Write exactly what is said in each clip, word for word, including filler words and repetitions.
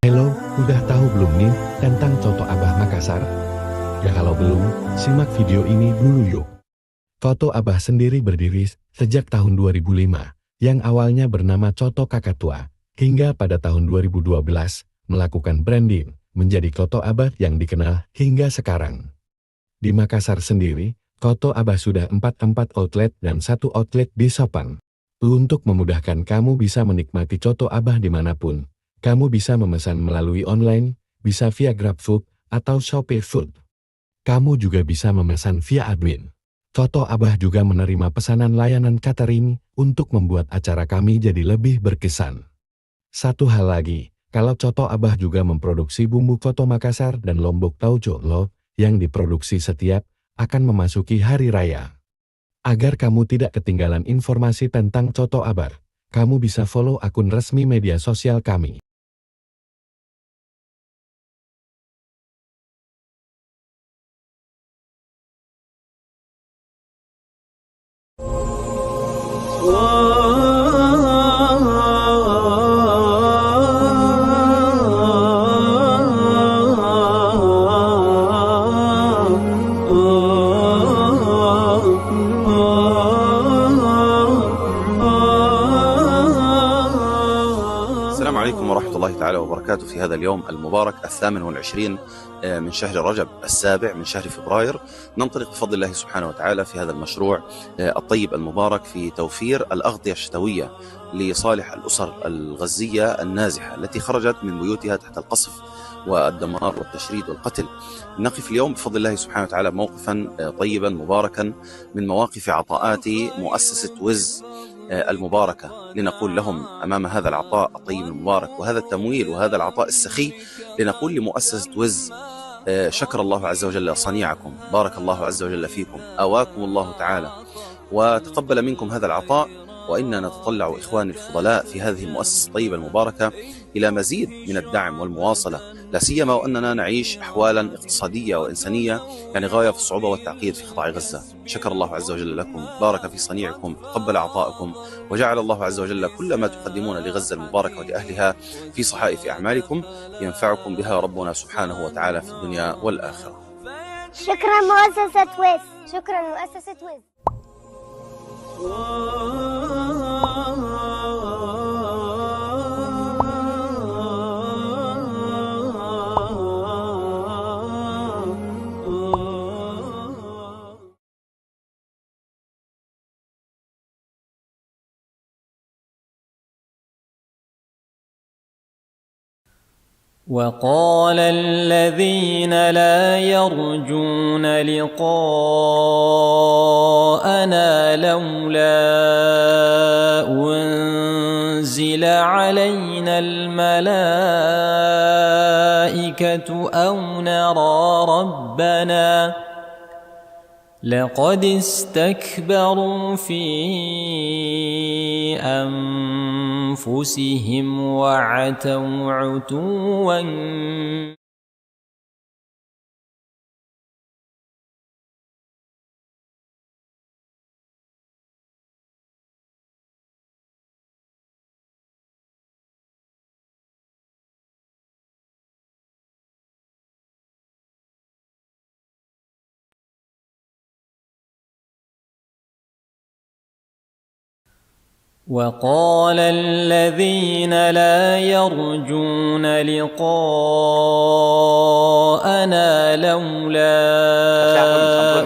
Hello, udah tahu belum nih tentang Coto Abah Makassar? Ya kalau belum, simak video ini dulu yuk. Coto Abah sendiri berdiri sejak tahun dua ribu lima, yang awalnya bernama Coto Kakatua, hingga pada tahun dua ribu dua belas, melakukan branding, menjadi Coto Abah yang dikenal hingga sekarang. Di Makassar sendiri, Coto Abah sudah empat, empat outlet dan satu outlet di Sapan. Untuk memudahkan kamu bisa menikmati Coto Abah dimanapun, kamu bisa memesan melalui online, bisa via GrabFood atau ShopeeFood. Kamu juga bisa memesan via admin. Coto Abah juga menerima pesanan layanan catering untuk membuat acara kami jadi lebih berkesan. Satu hal lagi, kalau Coto Abah juga memproduksi bumbu Coto Makassar dan Lombok Tauco Lo yang diproduksi setiap akan memasuki hari raya. Agar kamu tidak ketinggalan informasi tentang Coto Abah, kamu bisa follow akun resmi media sosial kami. السلام عليكم ورحمة الله تعالى وبركاته. في هذا اليوم المبارك الثامن والعشرين، آه، من شهر رجب، السابع من شهر فبراير، ننطلق بفضل الله سبحانه وتعالى في هذا المشروع، آه، الطيب المبارك في توفير الأغطية الشتوية لصالح الأسر الغزية النازحة التي خرجت من بيوتها تحت القصف والدمار والتشريد والقتل. نقف اليوم بفضل الله سبحانه وتعالى موقفا، آه، طيبا مباركا من مواقف عطاءات مؤسسة وز، آه، المباركة، لنقول لهم أمام هذا العطاء الطيب المبارك وهذا التمويل وهذا العطاء السخي، لنقول لمؤسسة وز، آه، شكر الله عز وجل صنيعكم، بارك الله عز وجل فيكم، آواكم الله تعالى، وتقبل منكم هذا العطاء، وإنا نتطلع إخواني الفضلاء في هذه المؤسسة الطيبة المباركة إلى مزيد من الدعم والمواصلة، لا سيما وأننا نعيش أحوالا اقتصادية وإنسانية يعني غاية في الصعوبة والتعقيد في قطاع غزة. شكر الله عز وجل لكم، بارك في صنيعكم، تقبل عطاءكم، وجعل الله عز وجل كل ما تقدمون لغزة المباركة ولأهلها في صحائف أعمالكم ينفعكم بها ربنا سبحانه وتعالى في الدنيا والآخرة. شكرًا مؤسسة ويس. شكرًا مؤسسة ويس. وقال الذين لا يرجون لقاءنا لولا أنزل علينا الملائكة أو نرى ربنا لقد استكبروا في أنفسهم وعتوا عتوا وقال الذين لا يرجون لقاءنا لولا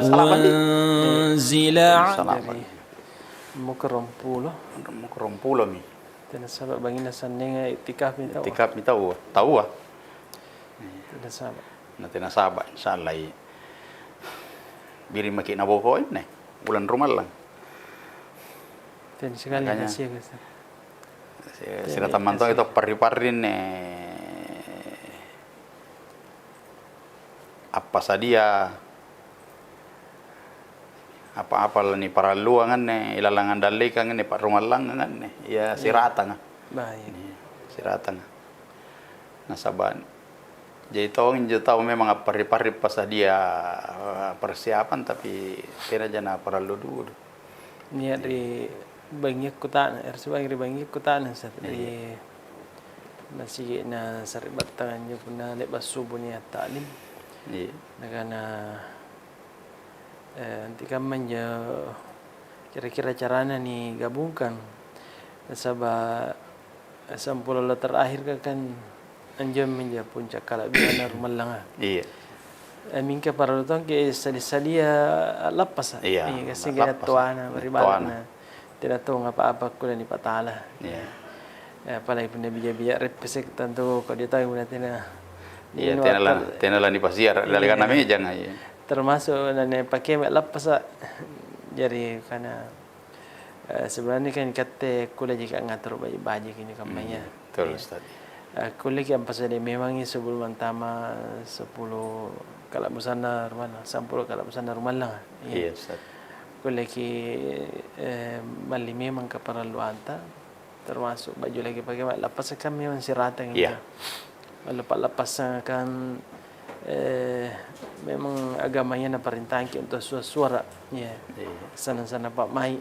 أنزل علينا. Umur rompulo. Umur rompulo mi. Tena saba' bangnginna sannenga iktikaf mi taua. Iktikaf mi taua. Taua. Tena saba'. Na tena saba', insya Allah, i. Biring maki' naboko inne, bulan Rumallang. Tena sikali. Makanya, nasiaga, Ustaz. Si-, tena sira tammantong itu parri-parri inne. Appasadia apa-apa laniparalluang anne, ilalang andallekang anne pa'rumallangang anne, iya. Iya. Siratanga. Baik. Iya, siratanga. Nasaba' jai tongi injo tau memang apparri-parri passadia, eh, persiapan, tapi tenaja naparallu dudu. Nia' ri bangngia kutana, ri bangngia kutana, Ustaz, ri, iya, Nasigi'na sari'battang anjo punna le'ba' subu nia' ta'lim. Iya. Nakana, eh, antekamma injo kira-kira carana nigabungkang? Nasaba' sampulo allo terakhirka kan anjomi injo puncak kala'biranna rumallanga. Iya. Eh, mingka parallu tongki sali-salia a'lappasa'. Iya, iya, gassingka a'lappasa'. Toana, ri toana. Bala'na. Tena tong apa-apa kulle nipatala. Iya. Eh, apalagi punna bija-bija reppese' tantu kodi taui punna tena. Iya, tena la, tena la nipasiara' ri dallekang mejanga, iya. Termasuk na nipakea a'lappasa'. Jari kana, eh, sebenarnya kan ikatte kullejaki angngatoro' baji'-baji' ini kammaya. Hmm, betul, Ustaz. Eh, kulleki ampasadiang memangi sebelum antama' sepuluh kala'busanna rumallanga, sampulo kala'busanna rumallanga. Iya. Iya, Ustaz. Kulleki, eh, malli memang kaparalluanta, termasuk baju lagi pakai, a'lappasakang memang siratang. Iya. Injo. Malli pa'lappassangakang, eh, memang agamaya naparentangki untuk sua-, suara. Iya. Iya. Sanang-sanang pa'mai'.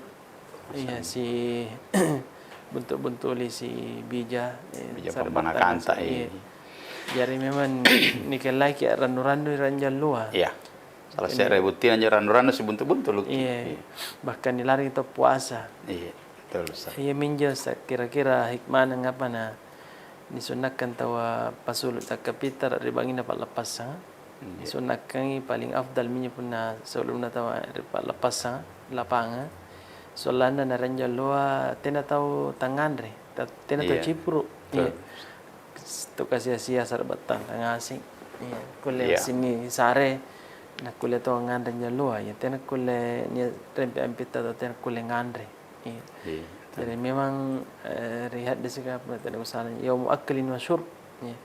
Iya, si buntu-buntuli si bija, eh, bija sari'battang, pammanakanta, iya. Jari memang nikellaki a'rannu-rannu ri ranjalloa. Iya. Salah se're buttina anjo rannu-rannu sibuntu-buntuluki. Iya. Iya. Bahkan nilarang tau puasa. Iya, betul, Ustaz. Iya minjo, Ustaz, kira-kira hikmahna ngapa na nisunnakkang taua pasulu' takkapittara' ri bangnginna pa'lappassanga? Iya. Nisunnakangi paling afdal minjo punna sebelumna taua ri pa'lappassanga, lapangang. Sollanna na ranjalloa tena tau tangnganre, ta-, tena tau cipuru'. Iya. Betul. Iya. Tu kasi-asia sari'battanta ngaseng. Iya, kulle massing nisare, nakkulle tau nganre anjo alloa, iya, tena kulle nia' rempe ampitta tau tena kulle nganre. Iya. Iya. Jadi memang, eh, ri haddeseka punna tena kusala, yaumu aklin wa syurb. Iya.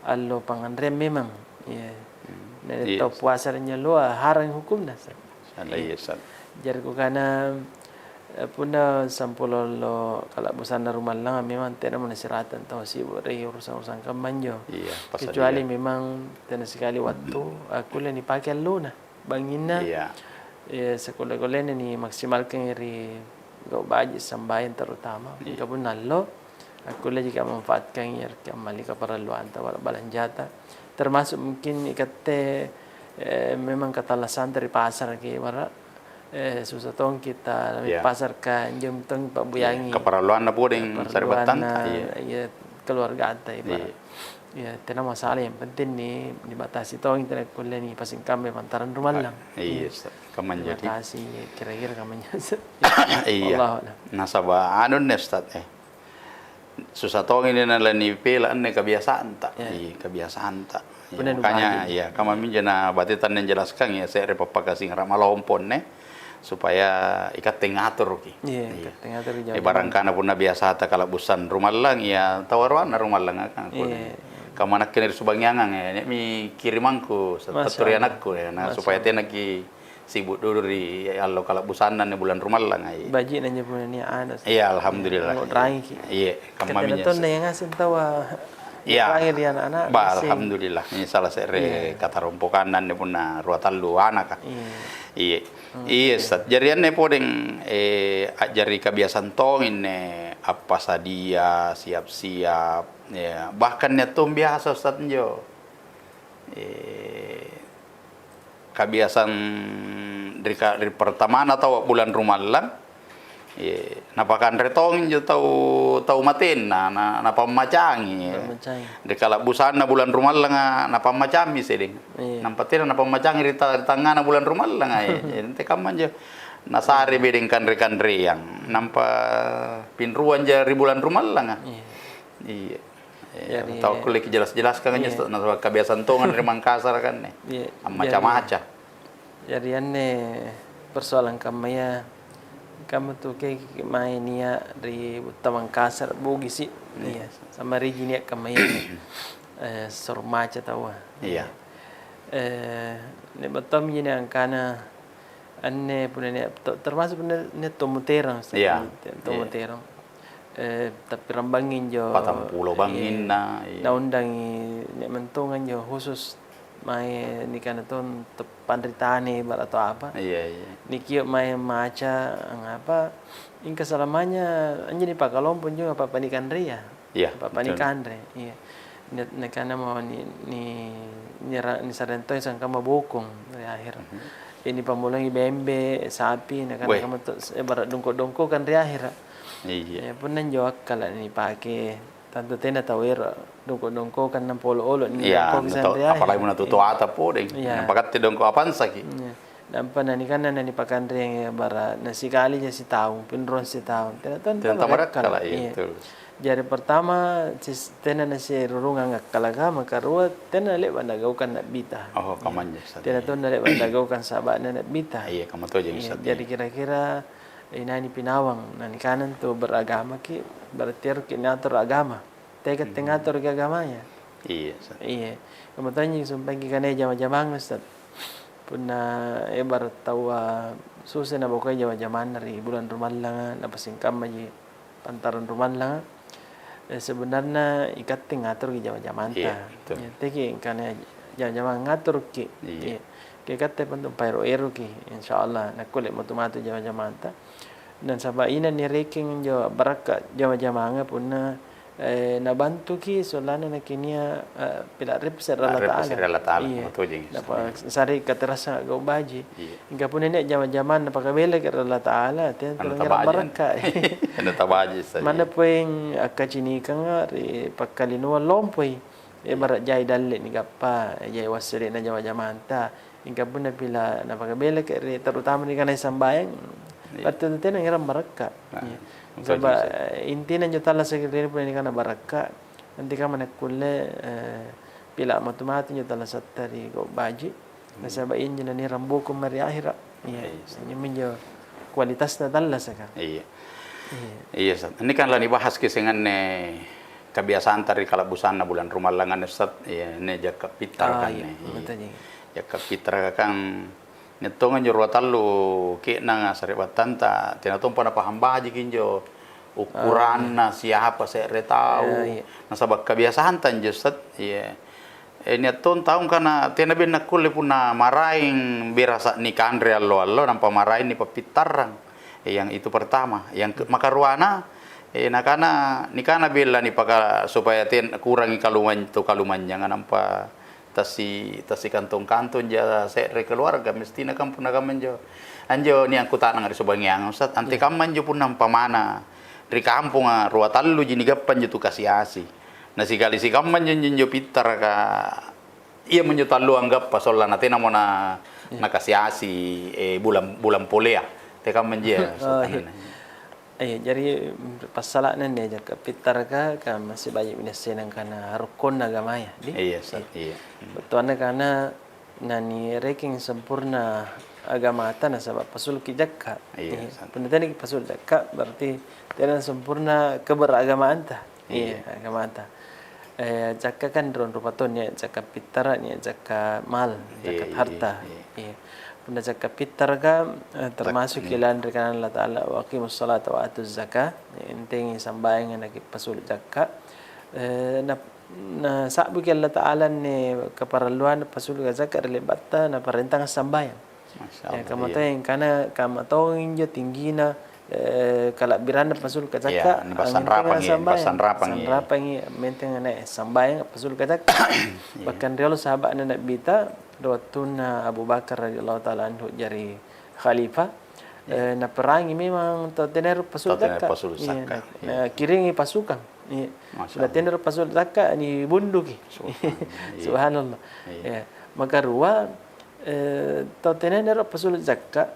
Allo pangnganreang memang. Iya. Hmm. Iya. Tau puasa ri anjo alloa, harang hukumna. Iya. Iya, Ustaz. Jari kukana, eh, punna sampulo allo kala'busanna rumallanga memang tenamo nasiratang tau sibu' ri urusang-urusang kamma anjo. Iya, kecuali memang tena sikali wattu akkulle nipake allona, bangnginna. Iya. Eh, sekulle-kullena nimaksimalkangi ri gau' baji', sambayang terutama. Iya. Mingka punna allo, akkullejaki ammanfaatkangi ri kammali kaparalluanta, bala-, balanjata. Termasuk mungkin ikatte, eh, memang katallassanta ri pasaraki, bara', eh, susa tongki ta-, iya, pasarka, injo tong pa'buyangi. Iya, kaparalluanna pole sari'battanta, kaparalluanna, iya, iya, keluargata, iya, bara'. Iya, tena masalah, yang penting ni-, nibatasi tongi, tena kulle nipasingkambe pantarang rumallang. Iya, Ustaz. Kamma anjo, Ustaz. Nibatasi, kira-kira kamma anjo, Ustaz. Iya. Wallahu a'lam. Nasaba' anu anne, Ustaz, eh. Susa tongi nalani pela' anne kabiasaanta. Iya. Iya, kabiasaanta. Iya, makanya, iya, kamma minjo na bateta anne jelaskangi, se're pappakasingra' malompo anne, supaya ikatte ngatoroki. Iya, iya, ikatte ngatoroki. Eh, barangkana punna biasata kala'busang rumallang, iya, tawaroanna rumallang akang. Iya. Kamma nakke ri subangiangang, eh, nia'mi kirimangku, sa-, tattu ri anakku, eh, na supaya tenaki sibu' dulu ri allo kala'busanna anne bulang rumallanga, iya. Baji'na anjo punna nia' anu. Iya, alhamdulillah. Angngu'rangiki. Iya, kamma minjo. Tena tonne ngaseng taua. Iya. Angngu'rangi ri ana'-ana', ngaseng. Alhamdulillah. Ini salah se're katarompokanna anne punna rua tallu anaka. Iya. Iya. Hmm. Iya, Ustaz. Jari anne podeng, eh, a'jari kabiasang tongi anne appasadia, siap-siap, ya. Bahkan nia' tong biasa, Ustaz, anjo. Eh, kabiasang ri ka-, ri pertamana taua bulang rumallang, eh, napakanre tongi injo tau, tau matenna, na-, napammacangi, eh. Napammacangi. Ri kala'busanna bulang rumallanga, napammacammi sedeng. Iya. Nampa tena napammacangi ri ta-, ri tangngana bulang rumallanga, eh. Jadi, antekamma injo nasare bedeng kanre-kanreang, nampa pinruang ja ri bulang rumallanga. Iya. Iya. Iya, jari, tau kulle kijelas-jelaskang anjo, iya, nasaba' kabiasang tongang ri Mangkasara' kanne. Iya, ammaca-maca. Jari, jari anne persoalan kammaya, kamma tu ke mae nia' ri butta Mangkasara', Bugisi'. Iya. Iya, sambariji nia' kammaya. Eh, soro maca taua. Iya. Eh, nia' battuammi ji nia' angkana, anne punna nia' to-, termasuk punna nia' tau Muterang, Ustaz. Iya. Tau Muterang. Eh, tapi rambangi injo, patampulo bangnginna, iya. Naundangi nia' mentong anjo khusus mae nikana tong te-, panritane bara atau apa. Iya, iya. Nikio' mae maca, angngapa, ingka salamanya anjo nipakalompo injo apa-apa nikanrea. Iya, apa-apa betul. Nikanre, iya. Ni-, nikanamo ni-, ni-, nira-, nisareng toi sangkamma bokong ri ahera. Mhm. Jadi nipammulami bembe, sapi, nakana Weh. Kamma to, s-, ebara' dongko'-dongkokang ri ahera. Iya. Ya, punna injo akkala nipake, tantu tena tau ero' dongko'-dongkokang nampa olo'-olo' Iya, nidongkoki na to-, sangri ahera. Apalagi punna tu toata podeng, Iya. Nampa katte dongko' apansaki. Iya. Nampa nanikanna nanipakanreang bara' nasikalija sitaung, pinrong sitaung. Tena tonta Tena tau barakkala, barakkala, iya, iya. Betul. Jari pertama, sis-, tena nasirurungang akkalaka, makarua tena le'ba' nagaukang na'bita. Oh, Iya. Kamanja, Ustaz. Tena Iya. Tonna le'ba' nagaukang saba'na na'bita. Iya, kamma tojeng, Iya, Ustaz, jari iya. Kira-kira inai nipinawang, nanikanang tu beragamaki, berarti eroki niatur agama. Teka Hmm. tengatur ki agamaya. Iya, Ustaz. Iya. Kamma tojeng sumpaiki kanaya jama-jamang, Ustaz. Punna ebara' taua susai nabokoa jama-jamanna ri bulang rumallanga, napasingkammaji pantarang rumallanga, eh, sebenarna ikatte ngaturki jama-jamanta. Iya, betul. Iya, teki angkana jama-jamang ngaturki. Iya. Iya. Ke ikatte pantu paero-eroki, insya Allah nakkulle matu-matu jama-jamanta. Nasaba' inai nirekeng injo barakka' jama-jamanga punna, eh, nabantuki sollanna nakinia, eh, pila' reppese' ri Allata'ala. Reppese' ri Allata'ala, Iya. Betul, Jeng. Napa sare katerassanga gau' baji'. Iya. Mingka punna nia' jama-jamang napakabelaki ri Allata'ala, tena Anu tau ngerang tabaji', barakka'. Anu tabaji' saja. Manna poeng akkacinikanga ri pakkalinoang lompoi. Iya. Ebara' jai dalle' nigappa, jai wassele'na jama-jamanta. Mingka punna pila napakabelaki ri, terutama ri kanaya sambayang, Iya. Battu tena ngerang barakka'. Nah, Iya. Nasaba', eh, intina injo tallasaki ri punna nikana barakka', nanti kamma nakkulle, eh, pila' matu-matu injo tallasatta ri gau' baji'. Hmm. Nasaba' injo nanirang bokong mae ri ahera'. Iya. Iya, Ustaz. Injo minjo kualitasna tallasaka. Iya. Iya. Iya, Ustaz. Ini kan la nibahaski senganne kebiasaanta ri kala'busanna bulang rumallanganne, Ustaz. Iya, ini jakka' pittara Ah, kan, iya. Iya. Betul, iya. Jakka' pittara kan Nia' tonga anjo rua tallu ke'nanga sari'battanta, tena tompa napahang bajiki injo ukuranna, Ah, iya. Siapa se're tau. Ah, iya. Nasaba' kabiasaanta anjo, Ustaz. Iya. Eh, nia' tong tau angkana tena beng nakkulle punna maraeng berasa' nikanre allo-allo, nampa maraeng nipappittarrang. Eh, yang itu pertama. Yang ke-, makaruana, eh, nakana, nikana bella nipaka-, supaya ten-, kurangi kalumany-, tu kalumanynyanga, nampa Tassi-, tassikantong-kantongja se're keluarga, mestina kan punna kamma anjo. Anjo nia' kuta'nanga ri Sobangianga, Ustaz, Iya. antekamma anjo punna umpamana ri kamponga rua talluji nigappa anjo tu kasi-asi. Na sikali sikamma anjo, anjo, anjo pittaraka, iamo anjo tallu anggappa sollanna tenamo na, Iya. nakasi-asi, eh, bulang, bulang polea. Tekamma anjo, Ustaz, Oh, iya. anunna. Iya, jari, mm, passala'na anne jakka' pittaraka, ka masih baji'mi niasseng angkana rukkonna agamaya, di? Iya, Ustaz, Iya. iya. Hmm. Battuanna kana nanirekeng sempurna agamata nasaba' pasuluki jakka'. Iya, Iya. Ustaz. Punna tenaki pasulu' jakka', berarti tena sempurna keberagamaanta. Iya. Iya, agamata. Eh, jakka' kan ruang rupa to, nia' jakka' pittara', nia' jakka' mal, Iya, jakka' iya, harta. iya, iya. Iya. Punna jakka' pittaraka, eh, termasuk Zak-, iya. ilalang ri kananNa Allata'ala, "Wa aqimus sholata wa atuz zakah." Entengi sambayanga nakipasulu' jakka'. Eh, na, nasa'buki Allata'ala anne kaparalluanna pasuluka jakka' ri le'batta Naparentanga sambayang. Masya Eh, Allah, kamma iya. toeng kana, kamma tong injo tinggina, eh, kala'biranna pasuluka Iya, jakka', nipassanrapang, angngantenga iya, sambayang. Nipassanrapang, iya. Sanrapangi, menteng ana' sambayang pasuluka jakka'. Iya. Bahkan riolo sahaba'na Na'bita, ri wattunna Abu Bakar radhiyallahu ta'ala anhu jari khalifah, Iya. eh, naperangi memang tau tenaya ero' pasulu' Tau tenaya jakka'. pasulu' Iya, zakka', na-, iya. nakiringi pasukang. Iya. Masya Punna Allah. tenaya ero' pasulu' zakka', nibunduki. Subhanallah, iya. Subhanallah. Iya. Iya. Makarua, eh, tau tenaya ero' pasulu' zakka',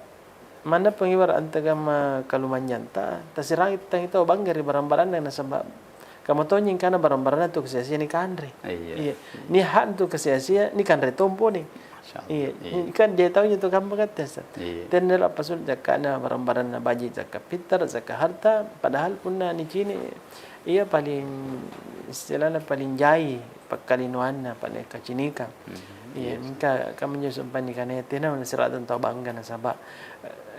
manna pangibara' antekamma kalumanynyanta, tasirangi tangi tau bangga ri barang-baranna nasaba' kamma tonji angkana barang-baranna tu kasi-asia nikanre. Iya. Iya. Nia' ha'na tu kasi-asia nikanre tompo ni. Masya Allah. Iya. Iya. Kan jai tau injo tu kamma katte, Ustaz. Iya. Tenaya ero' pasulu' jakka'na barang-baranna baji' jakka' pittara', jakka' harta, padahal punna nicini' iya paling istilahna paling jai pakkalinoanna, paling kacinikang. Mhm. Iya, Iya, Ustaz. mingka kamma injo sumpaeng nikanaya tena nasira'dang tau bangga nasaba',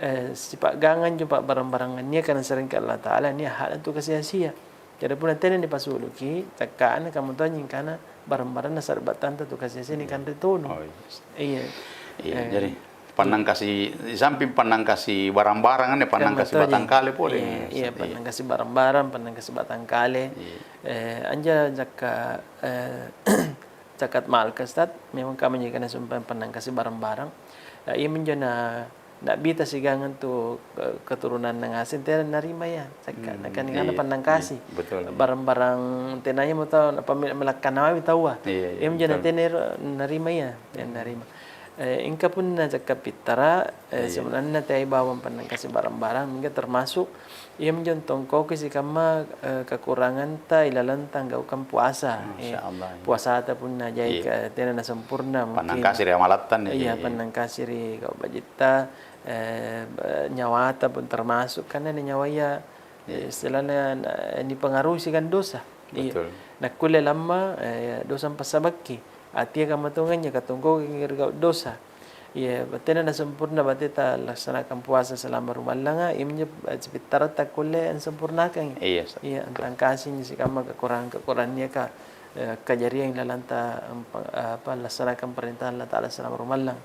eh, sipa'gangang injo pa'barang-barangang niaka nasarengki Allata'ala, nia' ha'na tu kasi-asia. Jari punna tena nipasuluki, takka'na kamma tonji angkana barang-baranna sari'battanta tu kasi-asia Iya. nikanre tonu. Oh, iya, Ustaz. Iya. Iya, Eh. jari Pannang kasi, di samping pannang kasi barang-barang anne, pannang kasi batangkale pole. Iya, iya, pannang kasi barang-barang, pannang kasi batangkale. Iya. Eh, anja jakka, eh, zakat malka, Ustaz, memang kamma ji kana sumpaeng pannang kasi barang-barang. Ya, iaminjo na, na'bita sigangang tu, eh, keturunanna ngaseng tena narima ia, zakka. Hmm, nakan ingana pannang kasi. Betul, iya. Barang-barang tenaya mo tau, apa, melakkanawi taua. Iya, iya, iaminjo betul. Na tena ero narima ia, tena narima. Eh, ingka punna zakka pittara, eh, sebenarnya teai bawang pannang kasi barang-barang, mingka termasuk iaminjo tongkoki sikamma, eh, kakuranganta ilalang tanggaukang puasa. Masya Allah, iya. Puasata punna jai ka-, tena nasempurna, mungkin pannang kasi ri amalatta, iya, pannang kasi ri kau bajitta, eh, ba-, nyawata pun termasuk, karena ni nyawaya, eh, istilahnya na-, nipengaruhi siagang dosa. Iya. Betul. Nakkulle lamma, eh, dosa passabakki. Atia kamma tongannya, katongkoki ri gau dosa. Iya, batena nasempurna bateta laksanakan puasa selama rumallanga, iaminjo, eh, sipittaratta kulle ansempurnakangi. Iya, Ustaz. Iya, betul. Antangkasing sikamma kakurang-kakurang niaka, eh, kajariang lalanta, ampa-, apa, laksanakan perintah Allah Ta'ala selama rumallang.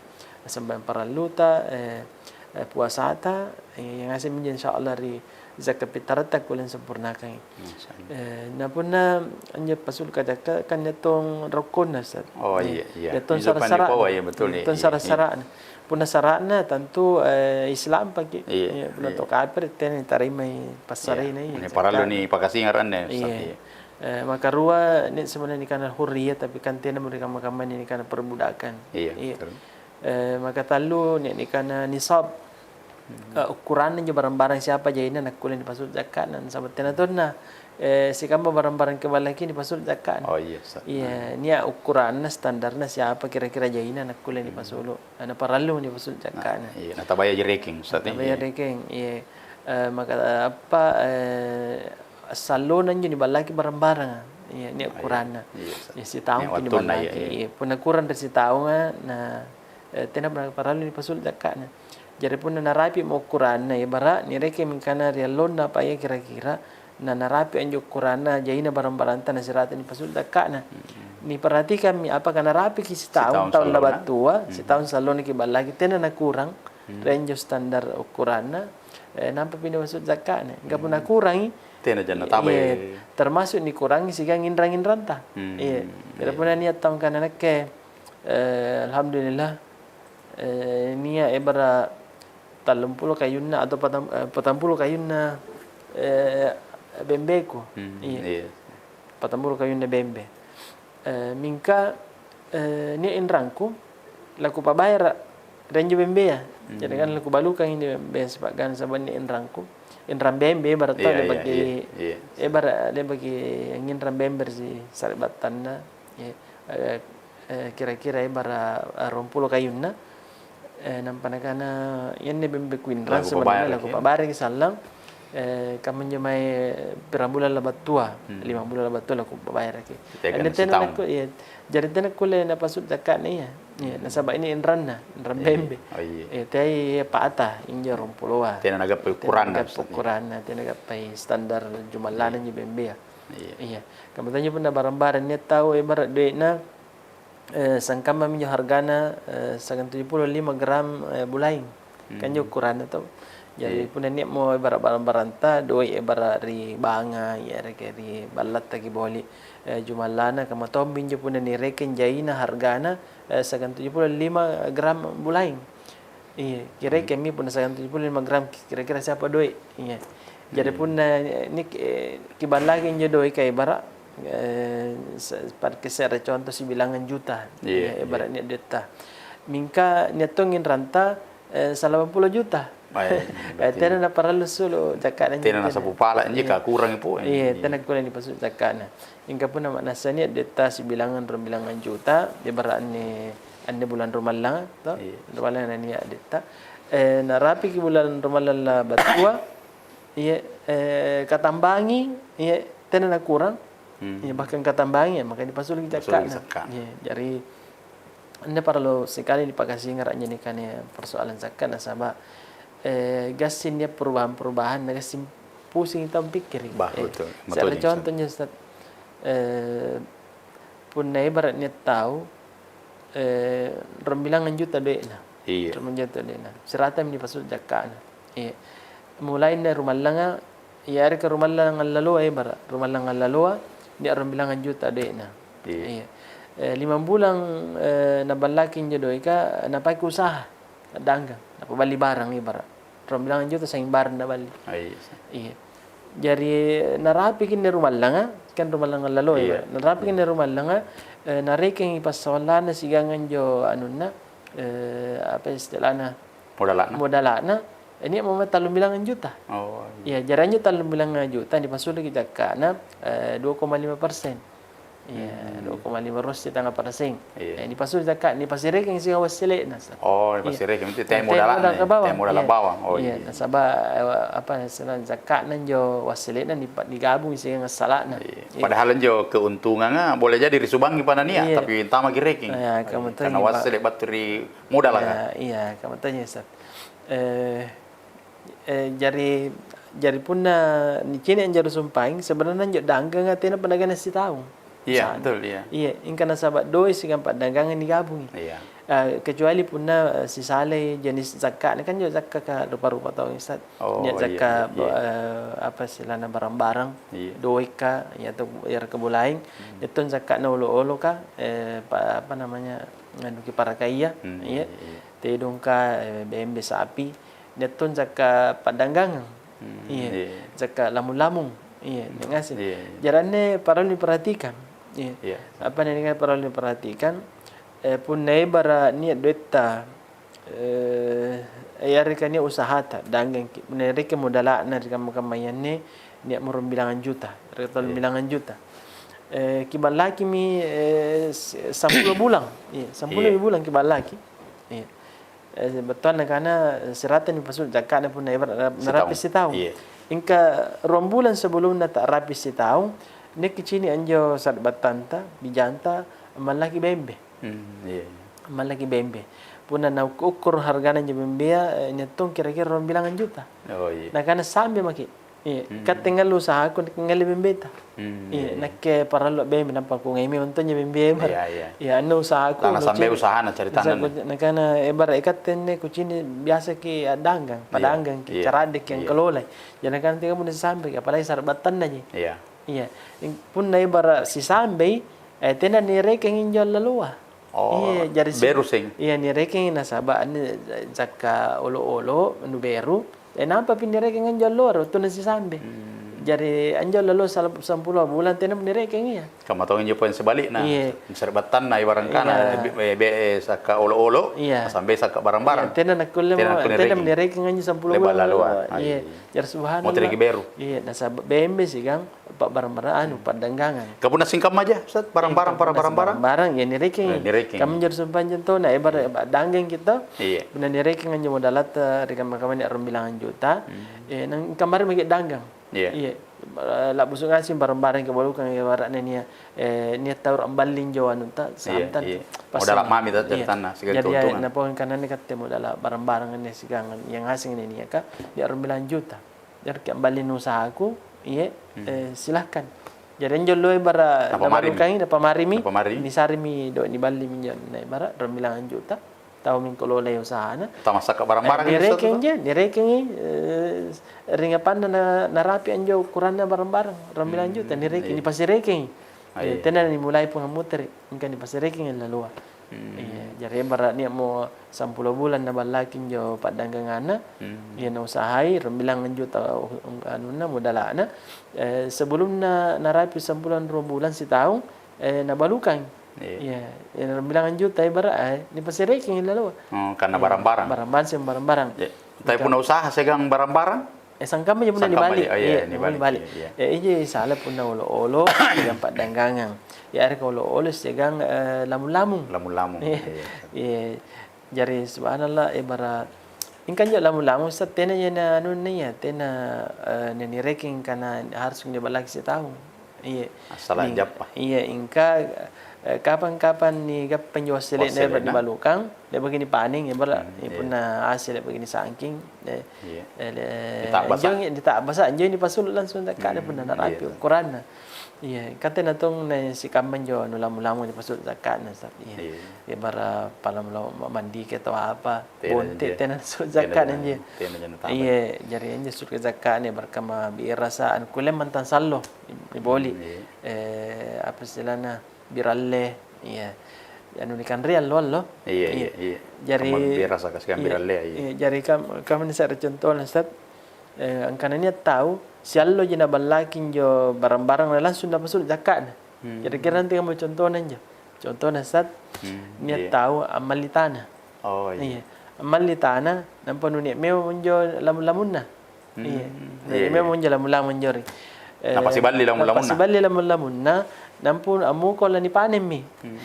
Sambayang paralluta, eh, eh, puasata, eh, yang ngaseng minjo insya Allah ri zakka pittaratta kulle ansempurnakangi. Masya Allah. Eh, na punna anjo pasulu kajakka, kan nia tong rokkonna, Ustaz. Oh, iya, iya. Nia tong sara-sara'na. Iya, betul, nia tong sara-sara'na. Punna sara'na, tantu, eh, Islam paki. Iya, punna tau kapere, tena nitarimai passarena, iya. Parallu nipakasingar anne, Ustaz, iya. Eh, makarua, nia sebenarnya nikana hurriyah, tapi kan tenamo ri kamma-kamma nikana perbudakan. Iya, betul. Eh, makatallu, nia nikana nisab. Eh, ukuranna injo barang-barang siapa jaina nakkulle nipasulu' jakka'na, nasaba' tena tonna, eh, sikamma barang-barang keballaki nipasulu' jakka'na. Oh, iya, Ustaz. Iya, nia ukuranna, standarna siapa kira-kira jaina nakkulle nipasulu', eh, naparallu nipasulu' jakka'na. Iya, natabaya ji rekeng, Ustaz, iya. Natabaya rekeng, iya. Eh, maka, apa, eh, sallona injo niballaki barang-baranga. Iya, nia ukuranna. Iya, Ustaz. Iya, sitaungki niballaki. Iya, punna kurang ri sitaunga, na Eh, tenapa parallu nipasulu' jakka'na. Jari punna narapi'mo ukuranna, ebara' nirekeng mingkana ri allonna apa ia kira-kira, na narapi' anjo ukuranna jaina barang-baranta nasirata nipasulu' jakka'na. Niperhatikammi apakah narapiki sitaung, sitaung taung sallona, labattua, sitaung sallona kiballaki, tena nakurang ri anjo standar ukuranna, eh, nampapi nipasulu' jakka'na. Mingka punna kurangi, tena janna tama, iya, termasuk nikurangi siagang inrang-inranta. Iya. Jari punna nia' taung kana nakke, Eh, alhamdulillah, eh, nia' ebara' tallumpulo kayunna atau patam-, eh, patampulo kayunna, eh, bembeku. Iya. Patampulo kayunna bembe. Eh, mingka, eh, nia' inrangku, lakupabayara' ri anjo bembea. Jadi kan lakubalukangi anjo bembea sipa'gang saba' nia' inrangku. Inrang bembe, ebara' tau le'baki, ebara' le'baki anginrang bembe ri sari'battanna. Iya. Eh, eh, kira-kira ebara', eh, ruampulo kayunna, eh, nampa nakana, "Ianne bembe kuinrang sebenarnya lakupabareki sallang, eh, kammanjo mae pirang bulang labattua, lima bulang labattua lakupabareki." Anne tena nakku-, iya, jari tena kulle napasulu' jakka'na iya. Iya, nasaba' ini inranna, inrang bembe. Oh, iya. Iya, teai pa'ta injo ruampuloa. Tena nagappai ukuranna, tena nagappai standar jumallana injo bembea. Iya. Iya. Kamma tonjo punna barang-barang nia' tau ebara' doe'na, eh, sangkammami injo hargana, eh, siagang tuju pulo lima gram, eh, bulaeng. Kan injo ukuranna to. Jadi punna nia'mo ebara' barang-baranta, doe' ebara' ri bangnga, iya, ri ballattaki boli, eh, jumallana, kamma tommi injo punna nirekeng jaina hargana, eh, siagang tuju pulo lima gram bulaeng. Iya, kira-kira mi punna siagang tuju pulo lima gram, kira-kira siapa doe'? Iya. Jadi punna ni, eh, kiballaki injo doe' ka ebara', eh, se-, parke se're contoh sibilangan juta. Iya, ebara' nia' doe'ta. Mingka nia' tongi inranta, eh, salapang pulo juta. Eh, tena naparallu sulu' jakka'na injo. Tena nasapu pala' injo ka kurangi poeng. Iya, tena kulle nipasulu' jakka'na. Mingka punna ma'nassa nia' doe'ta sibilangan ruambilangan juta, ebara' anne, anne bulang rumallanga, to? Iya. Rumallanga nania' doe'ta. Eh, narapiki bulang rumallang labattua, iya, eh, katambangi, iya, tena nakurang, iya, bahkan katambangi, iya, maka nipasuluki jakka'na. Iya, jari, anne parallu sikali nipakasingara' anjo nikana persoalan zakka', nasaba', eh, gassing nia' perubahan-perubahan, na gassing pusingi tau pikkiri'. Bah, betul. Se're contoh injo, Ustaz. Eh, punna ebara' nia' tau, eh, ruambilangang juta doe'na. Iya. Ruampulo juta doe'na. Siratami nipasulu' jakka'na. Iya. Mulainna rumallanga, iya, yareka rumallang allaloa, eh, bara, rumallang allaloa, nia' ruambilangang juta doe'na. Iya. Iya. Eh, limang bulang, eh, naballaki injo doeka, napake usaha, a'danggang, napaballi barang, ibara'. Ruambilangang juta sanging barang naballi. Ah, iya, sih. Iya. Jari, narapiki anne rumallanga, kan rumallang allaloa, iya, iya. Narapiki anne rumallanga, eh, narekengi passawallanna siagang anjo anunna, eh, apa istilahna? Modala'na? Modala'na, eh, nia' memang tallumbilangang juta. Oh, iya. Iya, jari anjo tallumbilangang juta nipasuluki jakka'na, eh, dua koma lima persen. Iya, hmm, dua koma lima persen, setengah persen. Iya. Eh, nipasulu' jakka', nipasirekengi siagang wassele'na, Ustaz. Oh, iya, nipasirekeng. Itu teh modala'na, teh modal bawang. Teh modal bawang. Oh, iya, iya. Nasaba', eh, apa istilahna, jakka'na anjo wassele'na nipa-, nigabungi siagang assala'na. Iya. Iya. Padahal anjo keuntunganga boleh jadi risubangi pada nia', iya, tapi antamaki rekeng. Iya, iya, kamu tanya, karena wassele' battu ri modalaka. Iya, iya, kamu tanya, Ustaz. Eh, Eh, jari, jari punna nicini' anjo risumpaeng, sebenarna anjo dangganga tenapa naganna sitaung. Iya, betul, iya. Iya, ingka nasaba' doe' siagang pa'danggangang nigabungi. Iya. Eh, kecuali punna, eh, sisalai jenis zakka'na, kan anjo zakkaka rupa-rupa tau, Ustaz. Oh, iya, iya, iya. Nia' zakka', eh, apa istilahna, barang-barang, iya, doeka, iya, atau yareka bolaeng, hmm, nia' tong zakka'na olo-oloka, eh, pa-, apa namanya, anu, kiparakaia, hmm, iya, iya, iya, tedongka, eh, bembe, sapi. Nia' tong zakka' pa'danggangang. Hmm, iya, iya. Zakka' lamung-lamung. Iya, nia' ngaseng. Iya, iya. Jari anne parallu niperhatikang. Iya. Iya. Apa nia' parallu niperhatikang? Eh, punna ebara' nia' doetta, eh, yareka nia' usahata, danggangki'. Punna niarekeng modala'na ri kamma-kammaya anne, nia'mo ruambilangang juta, ri, iya, tallumbilangang juta. Eh, kiballakimi, eh, s-, sampulo bulang. Iya, sampulo, iya, bulang kiballaki. Iya. Eh, battuanna nakana, eh, sirata nipasulu' jakka'na punna ebara' na-, narapi sitaung. Sitaung. Iya. Ingka ruang bulang sebelumna ta'rapi sitaung, nia' kicini' anjo sari'battanta, bijanta, ammallaki bembe. Hmm, iya, iya. Ammallaki bembe. Punna naukku-, ukkuru hargana anjo bembea, eh, nia' tong kira-kira ruang bilangang juta. Oh, iya. Nakana, "Sambe maki'." Iya, mm-mm. Katte ngallu usahaku, nakke ngalli bembeta. Mm, iya, iya, iya. Nakke parallu bembe, nampa kungai memang tonja bembea, Bar. Iya, iya. Iya, anne usahaku, tana sambe usaha-, usahana caritanna. Usahaku, nakana, ebara' ikatte anne kucini' biasaki a'danggang, iya, padanggang ki, iya, caradde' ki, iya, angkalolai. Jari nakana, "Teka punna sisambe ki, apalagi sari'battanna ji." Iya. Iya. Ing-, punna ebara' sisambei, eh, tena nirekeng injo allaloa. Oh, iya, jari si-, beru seng. Iya, nirekengi nasaba' anne zakka olo-olo, anu beru. Eh, nampapi nirekeng anjo alloa, wattunna sisambe. Hmm. Jari anjo alloa sal-, sampulo bulang tenamo nirekeng iya. Kamma tong injo poeng sebali'na. Iya. Sari'battanna ibarat kana, iya, be-, be-, be-, sakka olo-olo, iya, sambe sakka barang-barang. Iya, tena nakkulle mo-, tena nakkulle tena nirekeng anjo sampulo bulang alloa. Iya. Jari subhanallah. Motereki beru. Iya, nasaba' bembe sigang pa'barang-barang anu, pa'danggangang. Ka punna singkammaja, Ustaz? Barang-barang, para barang-barang? Barang-barang, ya nirekeng. Eh, nirekeng. Kamu jari sumpah anjo tona, eh, bara-, danggang kita. Iya. Punna nirekeng anjo modalatta ri kamma-kamma nia' ruang bilangang juta, eh, nang kamari maki' danggang. Iya. Iya. Eh, la'busu' ngaseng barang-barang kibalukang, ibaratna nia', eh, nia' tau amballi injo anunta, iya, santan. Iya. Modala' mami ta-, iya, caritanna, siagang keuntungan. Jadi, ya, napong kananne katte modala' barang-barang anne siagang yang ngaseng nia' ka, nia' ruang bilangang juta. Jari ki amballi usahaku, iye, eh, silahkan. Jari anjo alloa bara nabalukangi, napamarimi, napamarimi, nisarimi do-, niballimi injo, na bara ruang bilangang juta, tau mingko lolai usahana. Tamassaka barang-barang. Eh, nirekeng je, nirekengi, eh, ringapanna na-, narapi anjo ukuranna barang-barang, ruang bilangang juta, nirekeng, iya, nipasirekengi. Ah, iya. Eh, tena nimulai pung ammutere', mingka nipasirekengi alloa. Hmm. Iya, jari ebara' nia'mo sampulo bulang naballaki injo pa'dangganganna, hmm, iya, nausahai, ruang bilangang juta, uh, anunna, modala'na. Eh, sebelumna narapi sampulo anrua bulang sitaung, eh, nabalukang. Iya. Iya, iya, ruang bilangang juta ebara', eh, nipasirekengi alloa. Oh, karena barang-barang. Iya, barang-barang, siagang barang-barang. Iya. Tapi mingka punna usaha siagang barang-barang? Eh, sangkamma ji punna nibali'. Sangkamma ji, oh, iya, iya, nibali', nibali'. Iya, iya. Eh, iji sala punna olo-olo siagang pa'danggangang. Yareka olo-olo siagang, eh, lamung-lamung. Lamung-lamung, iya, iya. Iya. Jari subhanallah, ebara' ingka anjo lamung-lamung sa tena ji na anunna iya, tena, eh, na nirekeng kana harus niballaki sitaung. Iya. Assalang jappa. Iya, ingka, Eh, kapang-kapang nigappa injo wassele'na, wassele'na, nibalukang, le'baki nipaneng, ya, bara, hmm, iya, punna ase le'baki nisangking, eh, iya, eh, le-, dita'basa, anjongi dita'basa, anjongi nipasulu' langsung takka'na, hmm, punna narapi, iya, ukuranna. Iya, kan tena tong na sikamma injo anu lamung-lamung nipasulu' takka'na, Ustaz. Iya. Iya. Ya, bara palamula ma-, mandiki atau apa, bonte, tena, tena sulu' takka'na injo. Tena, tena, tena. Iya, jari injo sulu' takka'na, barka ma birasa, anu kulle mantang sallo, niboli. Hmm, iya. Eh, apa istilahna? Biralle, iya. Anu nikanrea allo-allo. Iya, iya, iya. Jari, kamma birasa kasi kan, iya, biralle, iya. Iya, jari kam-, kamma se're contona, Ustaz. Eh, angkana nia' tau sialloji naballaki injo barang-barang na langsung napasulu' jakka'na. Hmm. Kira-kira nanti kamma contona injo. Contona, Ustaz, hmm, nia', iya, tau ammalli tana. Oh, iya. Iya. Ammalli tana, nampa nunia' memang injo lamung-lamunna. Iya. Hmm, iya, iya. Memang injo lamung-lamung anjo ri, eh, napasiballi lamung-lamunna. Napasiballi lamung-lamunna, nampa ammuko lanipanemmi. Hmm,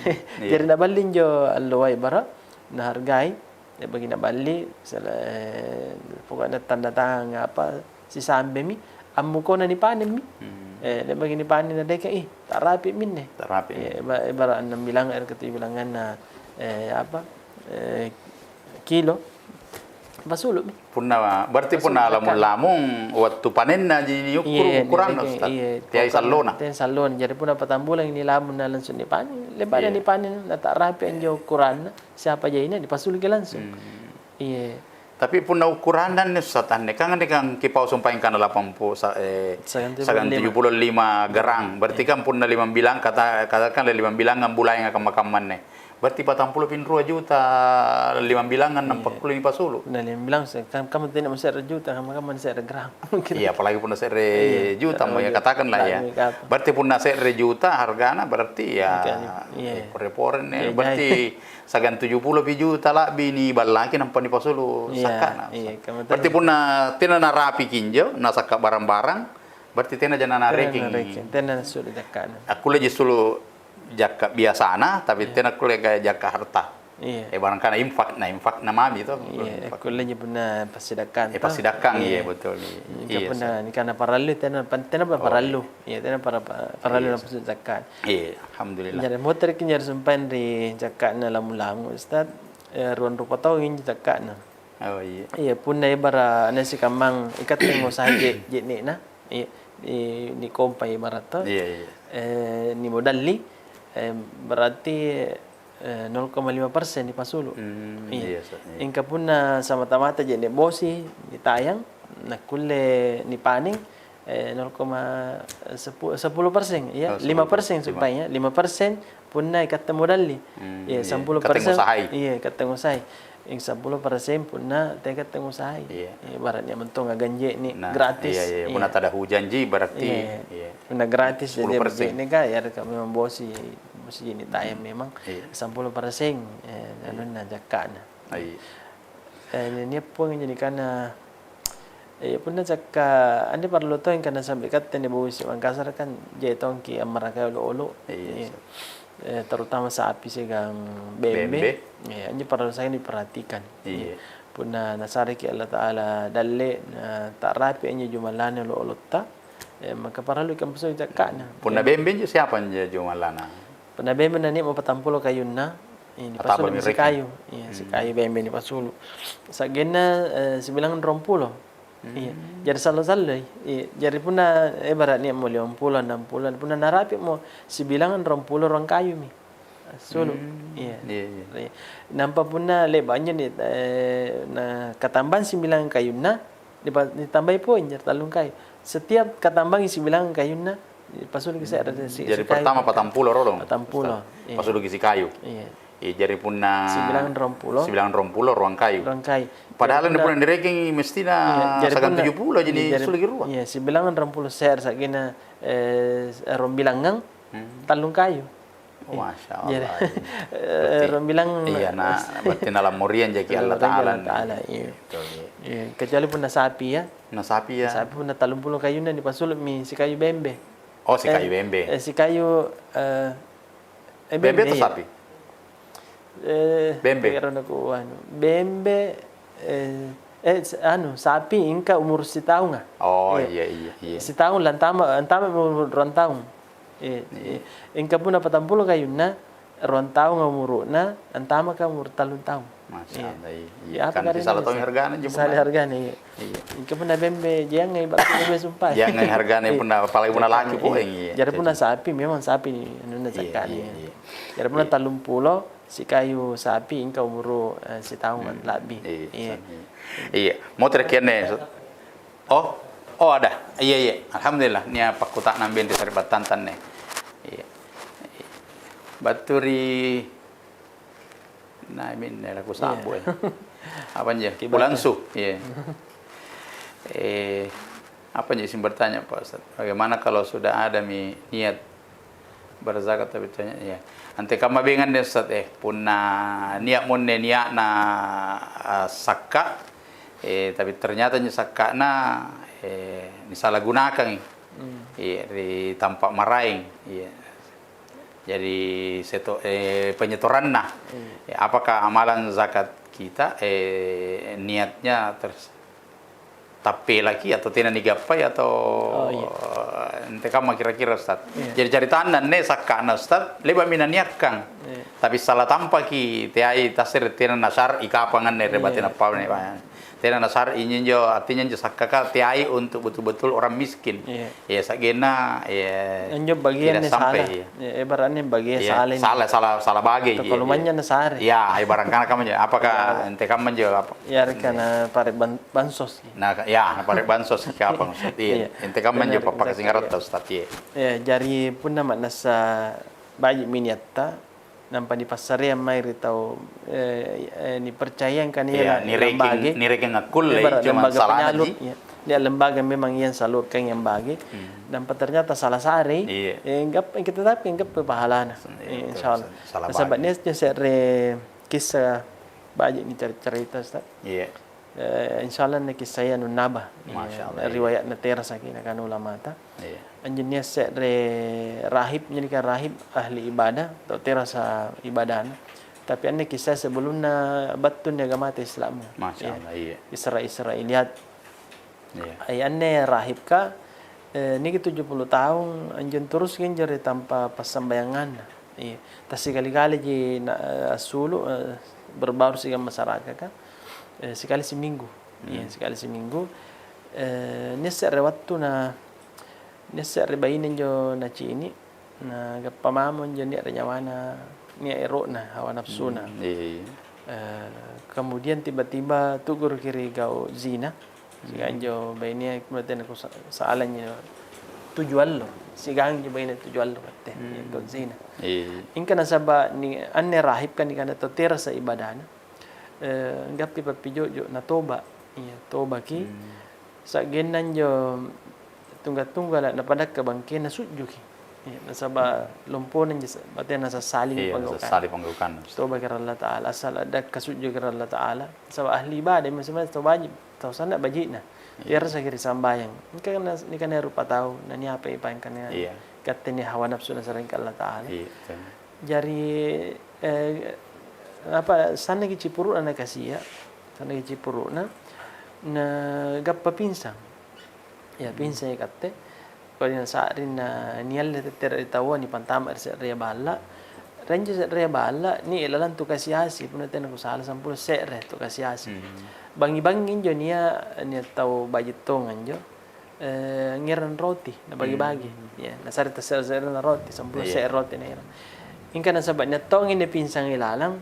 iya. Jari naballi injo alloa bara, nahargai, le'baki naballi, sala-, eh, pokokna tanda tangang apa, sisambemi, ammukona nipanemmi. Hmm. Eh, le'baki nipanen nadeke, ih, ta'rapi minne. Ta'rapi. Eh, iba-, ibarat annang bilang, eh, ketujuh bilanganna, eh, apa, eh, kilo, pasulu'mi. Punna, berarti pasulu' punna jakka'na. Lamung-lamung, wattu panennaji niukkuru', iya, ukuranna, Ustaz. Iya, teai pokokna sallona. Teai sallona. Jari punna patang bulangi nilamung na langsung nipanen, le'ba'na, iya, nipanen, na ta'rapi anjo ukuranna, siapa jaina, dipasuluki langsung. Hmm. Iya. Tapi punna ukuranna anne, Ustaz, anne, kan anne kan kipau sumpaeng kana lapan puluh sa-, eh, sagang tujuh puluh lima. Sagang tujuh puluh lima gram. Berarti, iya, kan punna limang bilang, kata-, katakanlah limang bilangang bulaenga kamma-kamma anne. Berarti patang pulo pi rua juta limang bilangang, iya, nampa kulle nipasulu'. Punna limang bilang se-, kam-, kamma tena se're juta, kamma-kamma se're gram. Iya, apalagi punna se're, iya, juta, mau ya, katakanlah, iya, iya. Berarti punna se're juta hargana, berarti ya, iya, iya, pore-pore anne, iya, berarti, iya, sagang tujuh pulo pi juta la'bi niballaki nampa nipasulu', iya, sakka'na. Iya, kamma tena. Berarti punna tena narapiki injo, nasakka' barang-barang, berarti tenaja nanarekeng. Tena narekeng, tena nasulu' jakka'na. Akkulleji sulu' jakka' biasana, tapi, iya, tena kulle gaya jakka' harta. Iya. Eh, barangkana infak, na infakna mami to. Iya, infak. Kulleji punna passidakkang to. Eh, passidakkang, iya, iya, betul, iya. Mingka, iya, punna, Ustaz, nikana parallu, tena pa-, tena pa-, oh, parallu. Iya. Iya, tena para-, pa-, parallu, iya, langsung zakat. Iya, alhamdulillah. Jari, motereki jari sumpaeng ri jakka'na lamung-lamung, Ustaz. Eh, ruang rupa tau injo jakka'na. Oh, iya. Iya, punna ebara' na sikammang ikatte ngusahai je-, je'ne'na, iya, i-, nikompai ibarat to. Iya, iya. Eh, nimodalli, eh, berarti, eh, nol koma lima persen dipasulu'. Hmm, iya, iya. Sa-, iya. Ingka punna samata-mata je'ne' bosi nitayang, nakkulle nipaning, eh, nol koma sepuluh, sepuluh persen, ya, oh, lima persen, sepuluh persen, lima. Sumpaeng, ya, lima persen punna ikatte modalli. Hmm, iya, iya. Sampulo persen, ikatte ngusahai. Iya, ikatte ngusahai. Yang sepuluh persen punna tena ikatte ngusahai. Iya. Iya, ibaratnya mentong agang je'ne', nah, gratis. Iya, iya. Iya. Punna tada hujanji berarti, iya, iya, punna gratis sepuluh persen. Jadi je'ne' ka, ya, memang bosi, bosi je'ne' tayang memang. Iya. Sepuluh persen, eh, iya, anunna jakka'na. Iya. Eh, nia' pong jadi kana, eh, punna cakka, anne parallu tong kana sampe katte ni bosi Mangkasara kan, jai tongki ammarakai olo'-olo'. Iya, iya. Eh, terutama sapi siagang bembe. Bembe. Iya, anjo parallu sai niperhatikan. Iya. Iya. Punna nasareki Allah Ta'ala dalle, na ta'rapi anjo jumallana olo'-olotta, eh, maka parallu ikamposoi jakka'na. Punna bembe injo siapa injo jumallana? Punna bembe na nia' mo patang pulo kayunna, eh, nipasulu' mi sikayu. Iya, hmm, sikayu bembe nipasulu'. Sa'genna, eh, sibilangang ruampulo. Hmm. Iya. Jari sallo-salloi. Iya. Jari punna ebara' nia' mo limampulo, annangpulo, punna narapi' mo sibilangang ruampulo ruang kayumi. Assulu'. Hmm. Iya. Iya, iya. Iya. Nampa punna le'ba' anjo ni, eh, na katambang sibilangang kayunna, nipa-, nitambai poeng jari tallung kayu. Setiap katambangi sibilangang kayunna, pasuluki se're, hmm, si-, jadi sikayu. Pertama patang pulo rolong, patang pulo, Ustaz. Iya. Pasuluki sikayu. Iya. Iya, jari punna sibilangang ruampulo. Sibilangang ruampulo ruang kayu. Ruang kayu. Padahal punna nirekengi mestina, iya, jari sagang punna tujuh pulo, jadi, iya, jari, suluki rua. Iya, sibilangang ruampulo se're sa'genna, eh, ruambilangang, hmm, tallung kayu. Masya Allah. Iya. Jadi, eh, berarti, ruambilang, iya, na, berarti nalammoriang jaki Allah Ta'ala. Nalammoriang Allah Ta'ala, iya. Betul, iya. Iya, kecuali punna sapi, ya. Nah, sapi, ya. Sapi punna tallumpulo kayunna nipasulu'mi sikayu bembe. Oh, sikayu bembe. Eh, eh, sikayu, eh, eh, bembe, bembe atau, iya, sapi? Eh, bembe. Kira naku anu. Bembe, eh, eh, s-, anu, sapi ingka umur sitaunga. Oh, iya, iya, iya. Sitaung lantama, antama umur ruang taung. Iya, iya. Iya. Engka punna patampulo kayunna, ruang taung umuru'na, antamaka umuru tallung taung. Masya Allah, iya. Iya, apa sala tau hargana injo punna. Sala hargana, iya. Iya. Engka punna bembe, jangai batu bembe sumpae. Jangai hargana punna, apalagi punna laki poeng, iya. Jari punna sapi, memang sapi anunna cakka'na. Iya, iya. Jari punna tallumpulo, sikayu sapi, engka umuru, eh, sitaung la'bi. Iya. Iya. Motere' anne. Oh, oh, ada. Iya, iya. Alhamdulillah, nia' pakkuta'nang beng ri sari'battanta anne. Iya. Battu ri, nah, minne laku sa'bu, eh. Apa njo? Pulansu. Iya. Eh, apa njo sing bertanya, Pak Ustaz? Bagaimana kalau sudah ada mi niat berzakat tapi tanya, ya. Antekamma beng anne, Ustaz, eh, punna nia' monne nia'na, eh, sakka', eh, tapi ternyata injo sakka'na, eh, nisalahgunakangi, eh, ri tampa' maraeng, iya. Jadi seto-, eh, penyetoranna. Eh, apakah amalan zakat kita, eh, niatnya ter-, tappelaki atau tena nigappai atau, eh, antekamma kira-kira, Ustaz? Iya. Jadi caritanna anne sakka'na, Ustaz, le'ba'mi naniakkang. Iya. Tapi salah tampaki, teai tassere' tena nasyar'i kapang anne ri batena paune, Pak. Tena nasyar'i injo-njo, artinya injo sakkaka teai untuk betul-betul orang miskin. Iya. Iya, sa'genna, iya, anjo bagianna tidak sampai, salah. Iya. Iya, ibaratnya bagian salah ini. Salah, salah, salah bage, iya, iya. Atau kalau manya nasare. Iya, ibarat kana kamma injo, apakah antekamma injo, apa? Iya, karena pare ban-, bansos. Nah, ka-, ya, napare' bansos kapang, Ustaz. Iya. Iya. Antekamma injo, benar, pappakasingaratta, Ustaz, iya. Iya, jari punna ma'nassa baji'mi niatta, nampa nipassareang mae ri tau, eh, eh, nipercayang kan, iya, nirekeng, nirekeng akkulle, ibarat lembaga penyalur, iya. Nia' lembaga memang iya salurkangi ambage, nampa ternyata salah sarei, iya, eh, gap-, kita tapi anggappa pahalana. Iya, betul, insya Allah. Salah bage. Nasaba' nia' se're kissa baji' nicari-carita, Ustaz. Iya. Eh, insya Allah anne kissaya nunnaba. Masya Allah, iya. Riwaya'na terasaki nakana ulamata. Iya. Anjo nia' se're rahib, jadi kan rahib ahli ibadah, atau terasa ibadahna. Tapi anne kissaya sebelumna battu anne agamata Islammu. Masya Allah, iya. Isra-, Israiliyat. Iya. Ai anne rahibka, eh, niki tujuh puluh taung, anjo turuski injo ri tampa' passambayanganna. Iya. Tassikali-kaliji na-, eh, assulu', eh, berbaur siagang masyarakaka, eh, sikali siminggu. Iya, sikali siminggu. Eh, nia' se're wattu na, nia' se're baine injo nacini', nagappa mamo injo nia' ri nyawana, nia' ero'na, hawa nafsuna. Iya, iya. Eh, kemudian tiba-tiba tu'guruki ri gau' zina. Siagang injo bainea, berarti nakusa-, sa'la injo tuju allo. Siagang injo baine tuju allo katte, iya, to zina. Iya. Engka nasaba' ni-, anne rahibka nikana tau terasa ibadahna, eh, anggappi pappijo'jo', natoba'. Iya, tobaki. Sa'genna injo tungga-tunggala' napadakka bangkena sujjuki. Iya, nasaba' lompona injo sa-, batena nasassalingi panggaukanna. Iya, nasassali panggaukanna. Tobaki ri Allata'ala, asal a'dakka sujjuki ri Allata'ala. Nasaba' ahli ibadah, maksudna tau baji', tau sanna' baji'na. Iya. Terasaki ri sambayang. Engka na-, nikanaya rupa tau, naniapai paeng kanaya, iya, katte nia' hawa nafsu nasarengka Allata'ala. Iya, betul. Jari, eh, apa, sannaki cipuru'na nakasia', sannaki cipuru'na, nagappa pinsang. Iya, pinsang ikatte. Kodi nasa'ring na nialle tettere' ri taua, nipantama' ri se'rea balla'. Ri anjo se'rea balla', nia' lalang tu kasi-asi, punna tena kusala, sampulo se're tu kasi-asi. Bangngi-bangngi injo nia', nia' tau baji' tonga injo, eh, ngerang roti, nabagi-bagi. Iya, nasare tasse're-se'rena roti, sampulo se're roti naerang. Engka nasaba' nia' tongi napinsang ilalang,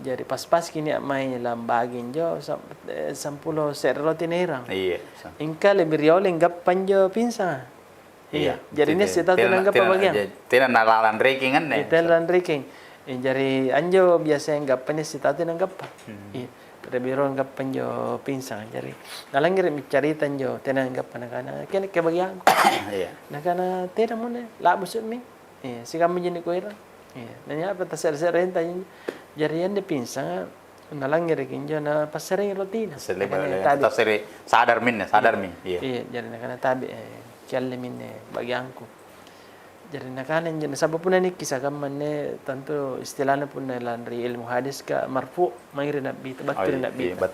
jari pas-paski nia' mae lambagi injo, sam-, eh, sampulo se're roti naerang. Iya. Engka lebbi riolo anggappa injo pinsanga. Iya, jari nia' sitau tena anggappa bagiang. Tena nalalang rekeng anne. Iya, tena lalang rekeng. Eh, jari anjo biasaya anggappa nia' sitau tena anggappa. Iya, lebbi riolo anggappa injo pinsanga. Jari nalangngeremi carita injo tena anggappa, nakana, "Kena kebagiangku." Iya. Nakana, "Tena mone, la'busu'mi." Iya, sikamma injo nikuerang. Iya, naniapa tasse're-se'renta injo. Jari anne pinsanga, nalangngereki injo, napassareangi rotina. Tassere, sadar minne, sadarmi. Iya. Iya, jari nakana, "Tabe', eh, kiallemi inne bagiangku." Jari nakana injo, nasaba' punna nikkisa kamma anne, tantu istilahna punna lalang ri ilmu hadis ka marfu' mae ri Nabbita, battu ri Nabbita.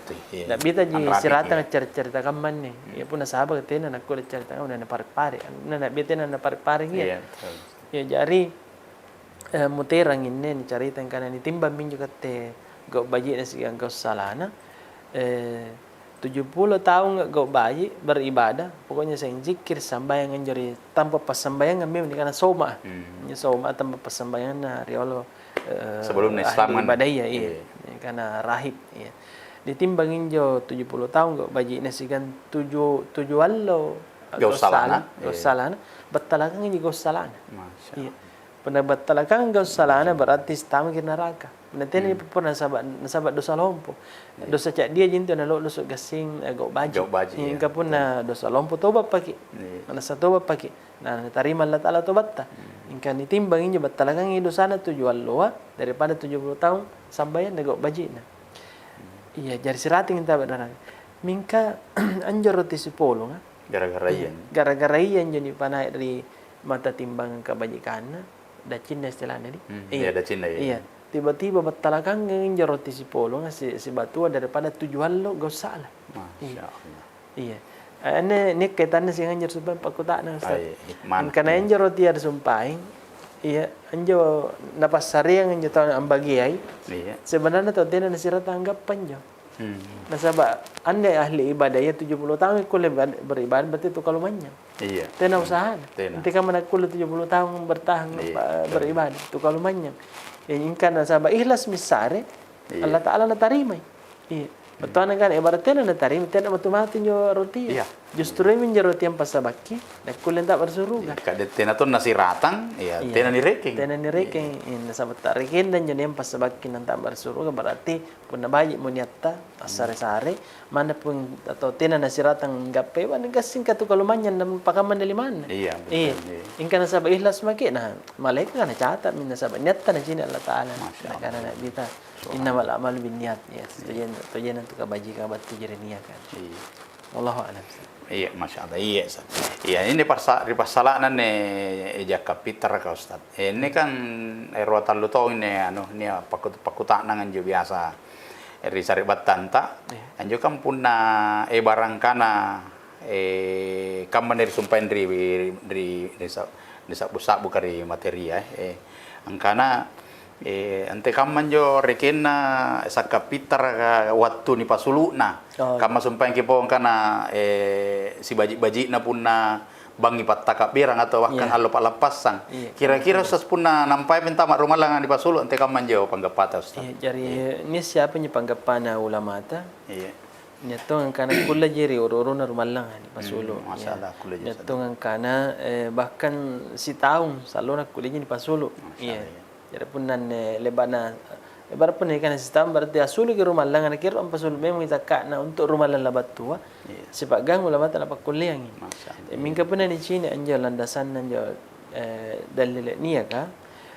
Nabbitaji siratanga carita-carita kamma anne. Iya, punna sahabaka tena nakkulle carita kamma, na napare'-pare'. Na Nabbita tena napare'-pare'ngi. Iya, betul. Iya, jari, eh, muterang inne nicarita angkana nitimbang minjo katte gau' baji'na siagang gau' salana, eh, tuju pulo taung gau' baji', beribadah, pokoknya seng zikkir, sambayang anjo ri tampa' passambayangang memang nikana soma'a. Hmm. Injo soma'a tampa' passambayanganna riolo, eh, Sebelumna ahli Islam kan? Ibadaya, iya. Iya. Nikana rahib, iya. Nitimbang injo tuju pulo taung gau' baji'na siagang tuju, tuju allo Gau' salana, gau' salana, battalakangji gau' salana. Masya Iya. Allah. Punna battalakang gau' salana, berarti sitamaki naraka. Punna tena Hmm. pura nasaba', nasaba' dosa lompo. Iya. Dosa ca'diaji intu nalo'loso' gassing, eh, gau' baji'. Gau' baji', Iya, iya, mingka punna betul. Dosa lompo, tobappaki. Iya. Manassa tobappaki. Nah, natarima Allata'ala tobatta. Hmm. Mingka nitimbang injo battalakangi dosana tuju alloa daripada tuju pulo taung sambayang na gau' baji'na. Hmm. Iya, jari siratangi taba darang. Mingka anjo roti sipolonga, Gara-gara iya, iya. Gara-gara iya injo nipanae ri mata timbangang kabajikanna, dacinna istilahna di. Hmm, Iya. iya, dacinna, iya. Iya. Tiba-tiba battalakangang injo roti sipolonga si-, sibatua daripada tuju allo gau' sala. Masya Iya. Allah. Iya. Eh, anne nia' kaitanna siagang anjo sumpaeng pakkuta'nang, Ustaz. Ah, iya, iya. Mana? Angkana Iya. Injo rotia disumpaeng, iya, anjo napassareang injo tau ambageai, Iya. sebenarna tau tena nasiratang anggappa injo. Hmm. Nasaba' anne ahli ibadaya tuju pulo taung kulle ber-, beribadah berarti tu kalumanynyang. Iya. Tena Hmm. usahana. Tena. Antekamma nakkulle tuju pulo taung bertahan Iya, pa-, betul. beribadah, tu kalumanynyang. Ya, ingka nasaba' ikhlas missare, Iya. Allata'ala natarimai. Iya. Hmm. Bettuanna kan, ibarat tena natarima, tena matu-matu injo rotia. Iya. Justru iami injo rotia ampassabakki, nakkulle anta'bara' suruga. Iya, kade-, tena tonna siratang, iya, Iya. tena nirekeng. Tena nirekeng. Iya. Iya, nasaba' tarekenna injo nia' ampassabakki nanta'bara' suruga, berarti punna baji'mo niatta, assare-sare, manna pung atau tena nasiratang gappai, manna gassing katu kalumanynyang nampakamma anne limanna. Iya, betul, Iya. iya. Ingka nasaba' ikhlas maki', nah, malaekaka nacata'mi, nasaba' niatta nacini' Allata'ala. Masya Nakana Allah. Nabita, Subhanallah. "Innamal a'malu binniyat." Ya, Iya. tojenna, tojenna tu kabajikang battu jari niaka. Iya. Wallahu a'lam. Iya, Masya Allah. Iya, Ustaz. Iya, ini parsa-, ri passala'na anne, eh, zakka' fittaraka, Ustaz. Eh, ini kan, eh, rua tallu taung ini, anu, nia' pakku-, pakkuta'nang anjo biasa, eh, ri sari'battanta. Iya. Anjo kan punna, eh, barangkana, eh, kamma anne risumpaeng ri, ri, ri sa-, ri sa'bu-sa'buka ri materia, eh. Angkana, Eh, antekamma anjo rekenna sakka' pittaraka wattu nipasulu'na. Oh, iya. Kamma sumpaengki pong kana, eh, sibaji'-baji'na punna bangngi pattakabberang atau bahkan Iya. allo pa'lappassang. Iya, Kira-kira, betul. Ustaz, punna nampai antama' rumallanga nipasulu', antekamma anjo panggappata, Ustaz? Iya, jari Iya. nia' siapa injo panggappana ulamata? Iya. Nia' tong angkana kulleji ri oro-orona rumallanga nipasulu'. Hmm, Iya. masalah kulleji, Nia' Ustaz. tong angkana, eh, bahkan sitaung sallona kulleji nipasulu'. Masya Iya. Allah, iya. Jari punna anne le'ba'na, ebara' punna nikana sitaung berarti assuluki rumallanga, nakiro ampasulu' memangi takka'na untu' rumallang labattua. Iya. Sipa'gang ulamata napakkulleangi. Masya Allah. Eh, mingka punna nicini' anjo landasanna anjo, eh, dalile' niaka,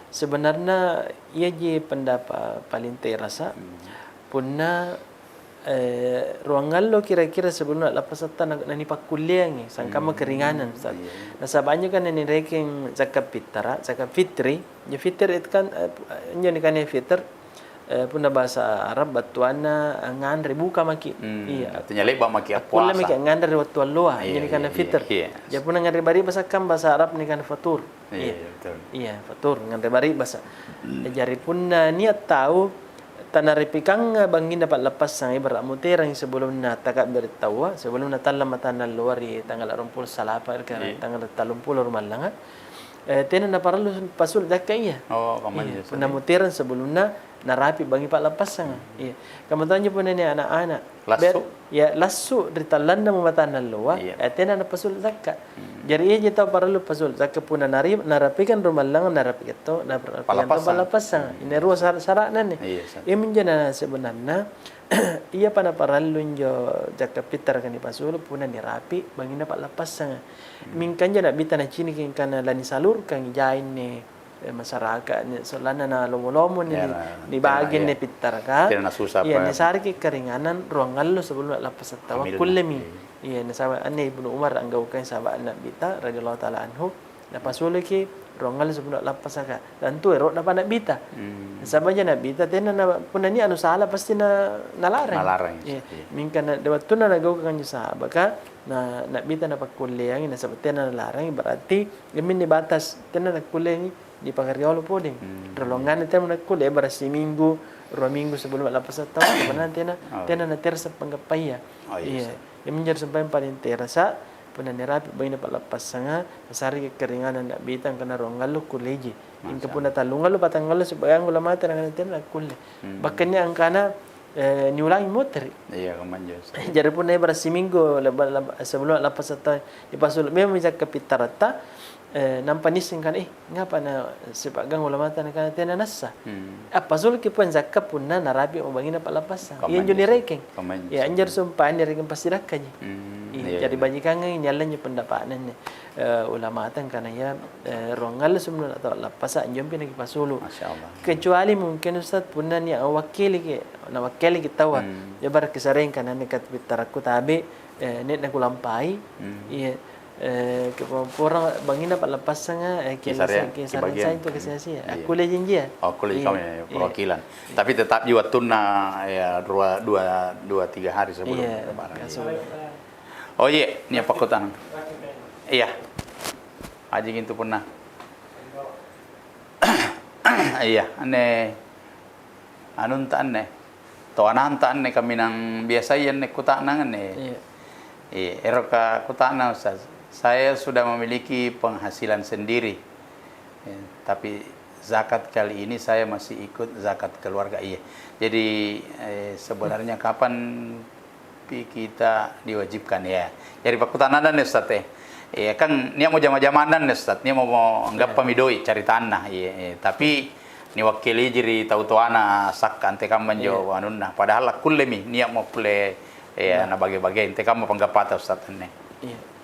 sebenarna iaji pendapa' paling terasa, Hmm. punna Eh, ruangallo kira-kira sebelumna a'lappasatta na, nanipakkulleangi, sangkamma Hmm, keringanan, Ustaz. iya, iya. Nasaba' anjo kan nanirekeng zakka' pittara, zakka' fitri. Injo fitri itu kan, eh, injo nikanaya fitr, eh, punna bahasa Arab battuanna, eh, nganre buka maki'. Hmm, Iya. artinya le'ba' maki' Akkulle appuasa. maki' nganre ri wattu alloa, Iya, injo nikanaya iya, fitr. iya, iya. Ya punna nganre bari'basa' kan bahasa Arab nikanaya fatur. Iya, Iya. iya, betul. Iya, fatur, nganre bari'basa'. Hmm. Jari punna nia' tau tanaripikanga bangnginna pa'lappassang, ibara'mo terangi sebelumna taka'bere' taua, sebelumna tallang matanna alloa ri tanggala' ruampulo salapa' ri Iya. tanggala' tallumpulo rumallanga, eh, tena naparallu pasulu' zakka' iya. Oh, kamma Iya, anjo, punna Ustaz, iya. muterang sebelumna narapi' bangngi pa'lappassanga. Hmm. Iya. Kamma tonji punna nia' ana'-ana'. Lassu'? Ber-, ya, lassu' ri tallannamo matanna alloa, Iya. eh, tena napasulu' zakka'. Hmm. Jari iaji tau parallu pasulu' zakka' punna nari-, narapikang rumallanga, narapikang to, narapikang to Pa'lappassang. pa'lappassang. Hmm. Inne rua sara'-sara'na anne. Iya, Ustaz. Iaminjo na sebenarna, iapa naparallu injo zakka' pittaraka nipasulu' punna nirapi' bangnginna pa'lappassanga. Hmm. Mingka injo Na'bita naciniki angkana lanisalurkangi jai anne, eh, masyarakat, ni-, sollanna nalomo-lomo ni-, Ya, lah, nibagi tena, anne iya. pittaraka. Tena nasusa Iya, apa. nisareki' keringanan ruangallo sebelum a'lappasa' taua Ambil, kullemi. iya. Iya, nasaba' anne Ibnu Umar anggaukangi sahaba'na Na'bita radhiyallahu ta'ala anhu, napasuluki ruangallo sebelum a'lappasaka. Tantu ero'napa Na'bita. Hmm. Nasaba' injo Na'bita tena na, punna nia' anu sala pasti na, nalarang. Nalarang, Iya. iya. Mingka na, ri wattunna nagaukang anjo sahabaka, na, na'bita napakkulleangi, nasaba' tena nalarangi, berarti iamminne batas, tena nakkulleangi dipaka riolo podeng. Hmm, iya. Riolonganna tena nakkulle, ebara' siminggu, rua minggu sebelum a'lappasa' taua, sebenarnya tena, oh, tena naterasa' panggappaya. Oh, iya, iya. Iyaminjo sumpaeng paling terasa', punna nirapi' baine pa'lappassanga, nasareki' keringanna na'bita angkana ruangallo kulleji. Mingka punna tallungallo, patangallo, sipagangu lamate, nakana tena nakkulle. Hmm. Bahkan nia' angkana, eh, niulangi motere'. Iya, kammanjo. Jari punna ebara' siminggu, laba-, laba-, sebelum a'lappasa' taua, nipasulu' memang zakka pittaratta, eh, nampa nisseng kana, "Eh, ngapa na sipa'gang ulamata nakana tena nassa?" Hmm. Appasuluki poeng zakka punna narapi'mo baine pa'lappassang. Iya, anjo nirekeng. Kammanjo. Ya, anjo sumpaeng nirekeng passirakkaji. Hmm, iya, jari bajikangangi niallei anjo pendapa'na anne, eh, ulamata angkana iya, eh, ruangallo sebelum atau lappasa' anjompi nakipasulu'. Masya Allah. Kecuali mungkin Ustaz punna nia' wakkiliki, nawakkiliki taua. Hmm. Ibarakki sareng kana anne kat-, pittarakku tabe', eh, nia' nakulampai. Hmm. Iya. Eh, kepopora bangnginna pa'lappassanga, eh, kisareang, kisareang kibagiang. Sai tu kisasia. Iya. Akkulle jinjia. Oh, akkulle kami perwakilan. Iya. Tapi tetap ji wattunna, ya, dua, dua, dua, tiga hari sebelum Lebaran. Iya. Oh, iya, nia' pakkutana. Iya. Aji gitu punna. Iya, anne anunta anne, toananta anne kaminang biasai anne kuta'nang anne. Iya. Iya, eroka kuta'nang, Ustaz. Saya sudah memiliki penghasilan sendiri. Eh, tapi zakat kali ini saya masih ikut zakat keluarga, iya. Jadi, eh, sebenarnya kapan pi kita diwajibkan, ya. Jari pakkuta'nang anne, Ustaz, eh. Iya, kan nia'mo jama-jamanna anne, Ustaz, nia'mo mo anggappami doe' caritanna, iya, iya. Tapi niwakkeliji ri tau toana sakka antekamma anjo anunna. Padahal akkullemi, nia'mo kulle, iya, nabage-bage antekamma panggappata, Ustaz, anne. Iya.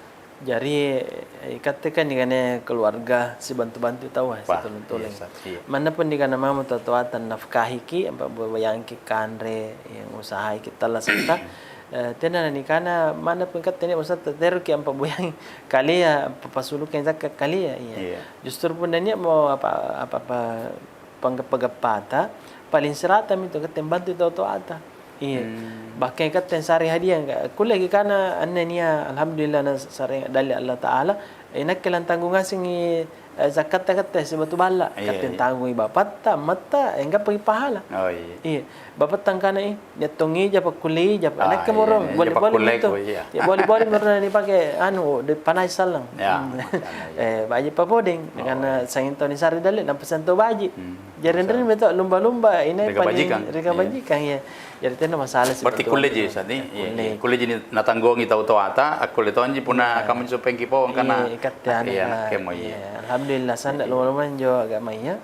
Jari, eh, ikatte kan nikana keluarga sibantu-bantu taua, eh, situlung-tulung. Iya, Ustaz, iya. Manna pun nikana mamo tau-toata nafkahiki, ampa'bayangki kanre, yang usahaiki tallasanta, eh, tena nanikana manna pun ikatte nia' usaha tateroki ampa'boyangi kalea, ampapasuluki zakka kalea, iya. Iya. Justru punna nia'mo apa, apa-apa panggappa-gappata, paling siratammi tu katte mbantu tau-toata. Iya. Hmm. Bahkan katte ansare hadiah, kulleki kana anne nia', alhamdulillah nasare dalli Allata'ala, eh, nakke lantanggung ngasengi, eh, zakkatta katte sibatu balla'. Iya, katte iya. Tanggungi bapatta, ammatta, eh, ngappaki pahala. Oh, iya. Iya. Bapatta angkana, "Ih, nia' tongi ija pakkulle ija." Ah, nakke iya, morong, iya, boli-boli pakkulle itu. Iya. Ya, boli-boli morong nipake anu, di panai sallang. Ya, hmm. Masya Allah, iya. Eh, baji' papodeng, oh, karena iya. Sanging tau nisare dalle', nampa seng tau baji'. Hmm. Jari anrinni meto lumba-lumba, inai ri kabajikang. Ri kabajikang, iya. Jari tena masalah sih. Berarti kulle ji, Ustaz, nih? Iya, kulle. Iya, kulle ji ni-, natanggongi tau toata, akkulle tonji punna kamma supaya kipong kana. Iya, ikatte anu, iya, nakke mo, iya. Iya, alhamdulillah, sanna' lumba-lumba injo agamaya.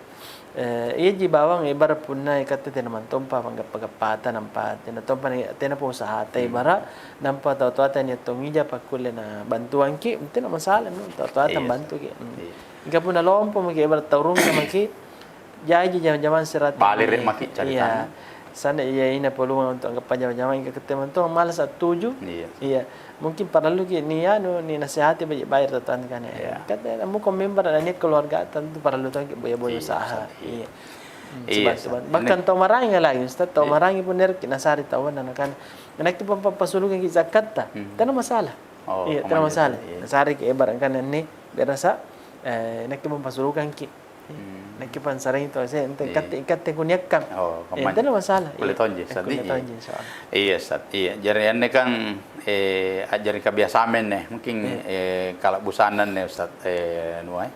Eh, iya ji bawang, ibarat punna ikatte tena mantompa panggappa-gappata, nampa tena tompa ni-, tena pa usahata, ibarat nampa tau toata nia' tongija pakkulle nabantuangki, tena masalah, no? Tau toata bantuki. Iya, Ustaz. Hmm. Iya. Mingka punna lompo maki, ibarat tau rungka maki, Jaji jama-jamang sirata. Bale ri maki caritanna. Iya. Sanna' iya ina polongang untuk anggappa jama-jamang, mingka katte mantong malasa' tuju. Iya. Iya. Mungkin paralluki ni anu, ni nasihati baji'-baji' tau toanta kana. Iya. Katte muko member na nia' keluarga tentu parallu tongki boya-boya usaha. Iya. Hmm, iya, sibantu-bantu. Bahkan tau maraenga lagi, Ustaz, tau maraenga pun nerki nasare taua nakana, "Nakke pun pappasulukangki zakkatta." Hmm. Tena masalah. Oh, iya, tena masalah. Iya. Nasareki ebara' angkana anne berasa, eh, nakke pun pasulukangki. Hmm. Nakke pansarei to, se-, ente ikatte, ikatte kuniakkang. Oh, eh, tena masalah. Kulle tonji, Ustaz, kulle tonji, insya Allah. Iya, Ustaz. Iya, jari anne kan, eh, a'jari kabiasaan menne. Mungkin, eh, kala'busanna anne, Ustaz, eh, anua,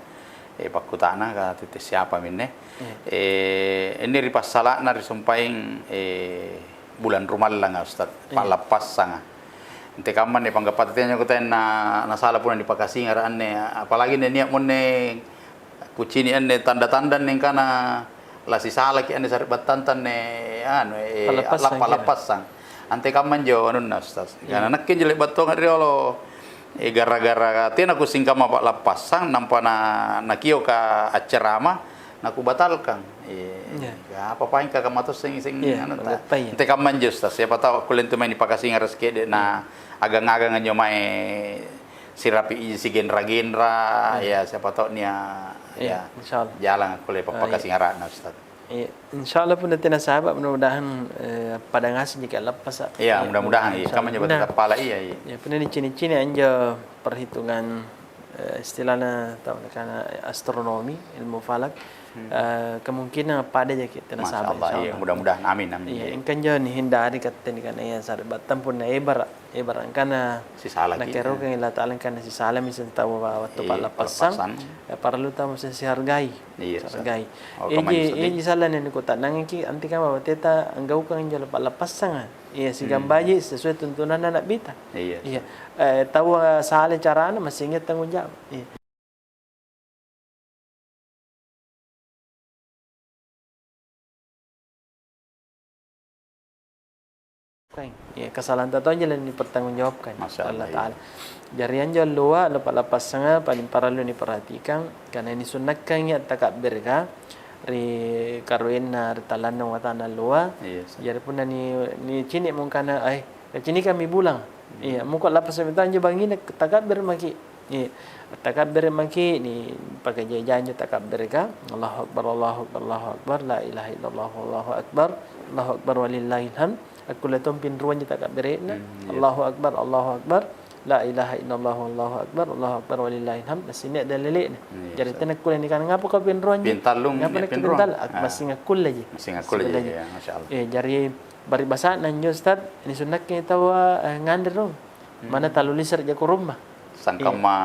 eh, pakkutana ka tette siapa minne. Iya. Eh, inni ri passala'na ri sumpaeng, eh, bulang rumallanga, Ustaz, pa'lappassanga. Antekamma anne panggappata tena kutaenna nasala punna nipakasingara' anne, apalagi anne nia' monne kucini' anne tanda-tanda anne angkana lasisalaki anne sari'battanta anne anu, eh, pa'lappassang. Antekamma anjo anunna, Ustaz. Iya. Karena nakke anjo le'ba' tonga' riolo, eh, gara-gara tena kusingkamma pa'lappassang nampa na-, nakioka accerama, nakubatalkang. Eh, apa paeng ka kamma tosseng seng anunta. Antekamma anjo, Ustaz, siapa tau akkulle antu mae nipakasingara' sike'de' na agang-agang anjo mae sirapi' sigenra-genra, ya, siapa tau nia', ya, insya Allah. Jalang akkulle pappakasingara'na, Ustaz. Iya, insya Allah punna tena saba', mudah-mudahan, eh, pada ngaseng jaki' lappasa'. Iya, iya, mudah-mudahan, iya. Insya Allah. Kamma njo punna, bateta pala, iya, iya. Ya, punna nicini-cini anjo perhitungan, eh, istilahna tau nakana astronomi, ilmu falak, hmm, eh, kemungkinan pada jaki' tena saba', insya Allah, iya, insya Allah. Mudah-mudahan, amin, amin, iya. Iya, engka njo nihindari katte nikanaya sari'battang punna ebara'. Iya, barangkana sisala ki, nakaerokangi Allata'ala angkana sisalami siagang tau wattu, iya, pa'lappassang, pa'lappassang, eh, parallu tau mesti sihargai. Iya, sihargai. Oh, iji, kamma sale. Iji sallang nikuta'nangngeki, antekamma bateta anggaukangi anjo pa'lappassanga. Iya, siagang baji' sesuai tuntunanna Na'bita. Iya. Iya. Eh, taua sale carana, massing tanggung jawab. Iya. Iya, kesalahan tau tonji la nipertanggungjawabkan ri Allata'ala. Masya Allah, iya. Jari anjo alloa, allo pa'lappassanga paling parallu niperhatikang, karena nisunnakkangi attakabbereka ri karuenna, ri tallanna watana alloa. Iya, sa- Jari punna ni-, nicini'mo angkana, "Ai, nacinikammi bulang." Iya, muko lappasa' mento anjo bangngina takabbere' maki'. Iya. Takabbere' maki', ni pakaeja-eja anjo takabbereka. Allahu Akbar, Allahu Akbar, Allahu Akbar, la ilaha illallah, Allahu Akbar, Allahu Akbar walillahil hamd. Akkulle tompi anruang anjo takabbere'na. Hmm, iya. Allahu Akbar, Allahu Akbar, la ilaha illallah, Allahu Akbar, Allahu Akbar walillahil hamd. Massing nia' dalle'na. Iya, jari tena kulle nikana ngapa kau pinruang anjo? Pintallung, ngapa nia' nakki pinruang? Pintallung? Ak-, ah, massing akkulle ji. Massing akkulle ji, iya, masya Allah. Eh, jari bari'basa'na anjo, Ustaz, nisunnakki taua, eh, nganre rung. Hmm. Manna tallu lisere' jako rumma. Sangkamma,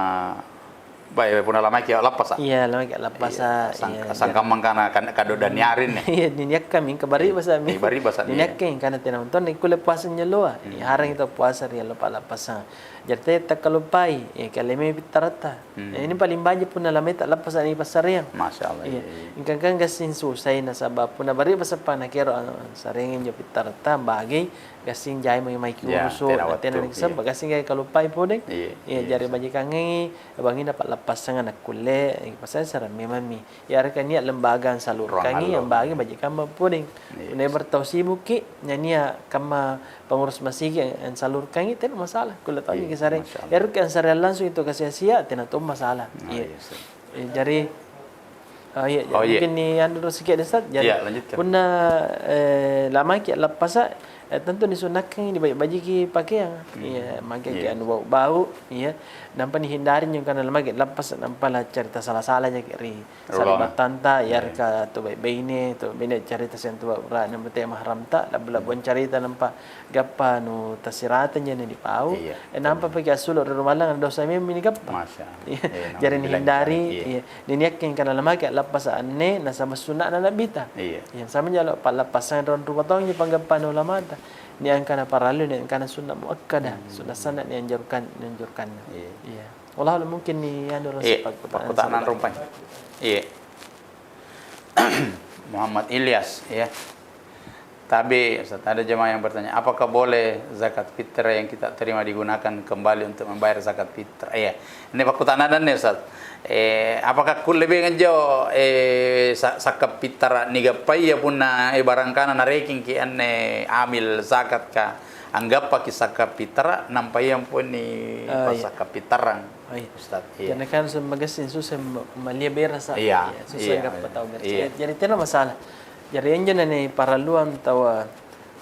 bae, punna lamaiki lappasa'. Iya, lamaiki lappasa', iya, sang-, iya, sangkamma angkana kan-, kaddo danniarinne. Iya, niniakkammi, mingka bari'basa'mi. Iya, bari'basa'mi, iya. Niniakkammi, angkana tena mentong nikkulle puasa anjo alloa. Hmm. Iya, harangi tau puasa ri allo pa'lappassang. Jari tae' takkaluppai, iya, kalemi pittaratta. Hmm. Iya, ini paling baji' punna lamaita lappasa' nipassareang. Masya Allah, iya, iya, iya. Mingka kan gassing susai nasaba' punna bari'basa'pa nakero sareangi anjo pittaratta, bagi gassing jai mae-, maeki urusu', tena, tena waktu, nakisempa, iya. Gassing gai kaluppai pole. Iya, iya, jari bajikangngi, bangngina pa'lappassanga nakkulle, eh, passareang memammi. Yareka nia' lembaga ansalurkangi, ruang allo, yang bagi bajikamma pole. Iya, punna iya, bertau sibukki, na nia' kamma pengurus masigi ansalurkangi, tena masalah. Kulle tonji kisare. Iya, masya Allah. Eroki ansareang langsung itu ka sia-sia, tena to masalah. Oh, iya, iya, sih. Eh, jari, oh, iya, oh, iya, mungkin ni anu ro siki deh, Ustaz. Jari, iya, lanjutkan. Punna, eh, lamaki lappasa', eh, tentu nisunnakkangi nibaji'-bajiki pakeang. Hmm. Iya, makeki, iya, anu bau-bau, iya. Nampa nihindari injo angkana lamaki lappasa', nampa laccarita sala-sala jaki ri sari'battanta, iya, yareka tu bai'-baine, tu baine carita siagang tu bura'ne, nampa te mahramta, labbu-labbuang carita, nampa gappa nu tasiratang ja nipau, iya, eh, nampa paki assulu' ri rumah langa, dosa memang nigappa. Masya Allah. Iya. Iya, jari nihindari, iya, niniakki angkana lamaki lappasa' anne nasaba' sunna'na Na'bita. Iya. Iya, sama jolo pa'lappassang ruang rupataua injo panggappana ulamata. Nia' angkana parallu, nia' angkana sunna' muakkada, hmm, sunna' sanna' nianjurkan-, nianjurkanna. Iya. Iya. Wallahu a'lam, mungkin ni anu, iya, pakkuta'nang, pakkuta'nang selanjutnya. Iya. Muhammad Ilyas, ya. Tabe', Ustaz, ada jemaah yang bertanya, apakah boleh zakat fitrah yang kita terima digunakan kembali untuk membayar zakat fitrah? Iya. Ini pakkuta'nang nih, Ustaz. Eh, apakah kulle beng anjo, eh, sa-, zakat fitrah nigappai ya punna, eh, barangkana narekingki anne amil zakat ka, anggappaki zakat fitrah, nampa iya pole ni, ah, iya, zakat fitrah, oh, iya, Ustaz. Iya. Jari kan semma gassing susah ma-, malia berasa. Iya, iya, susah gappa tau berasa. Iya. Jari tena masalah. Jari injo na niparalluang taua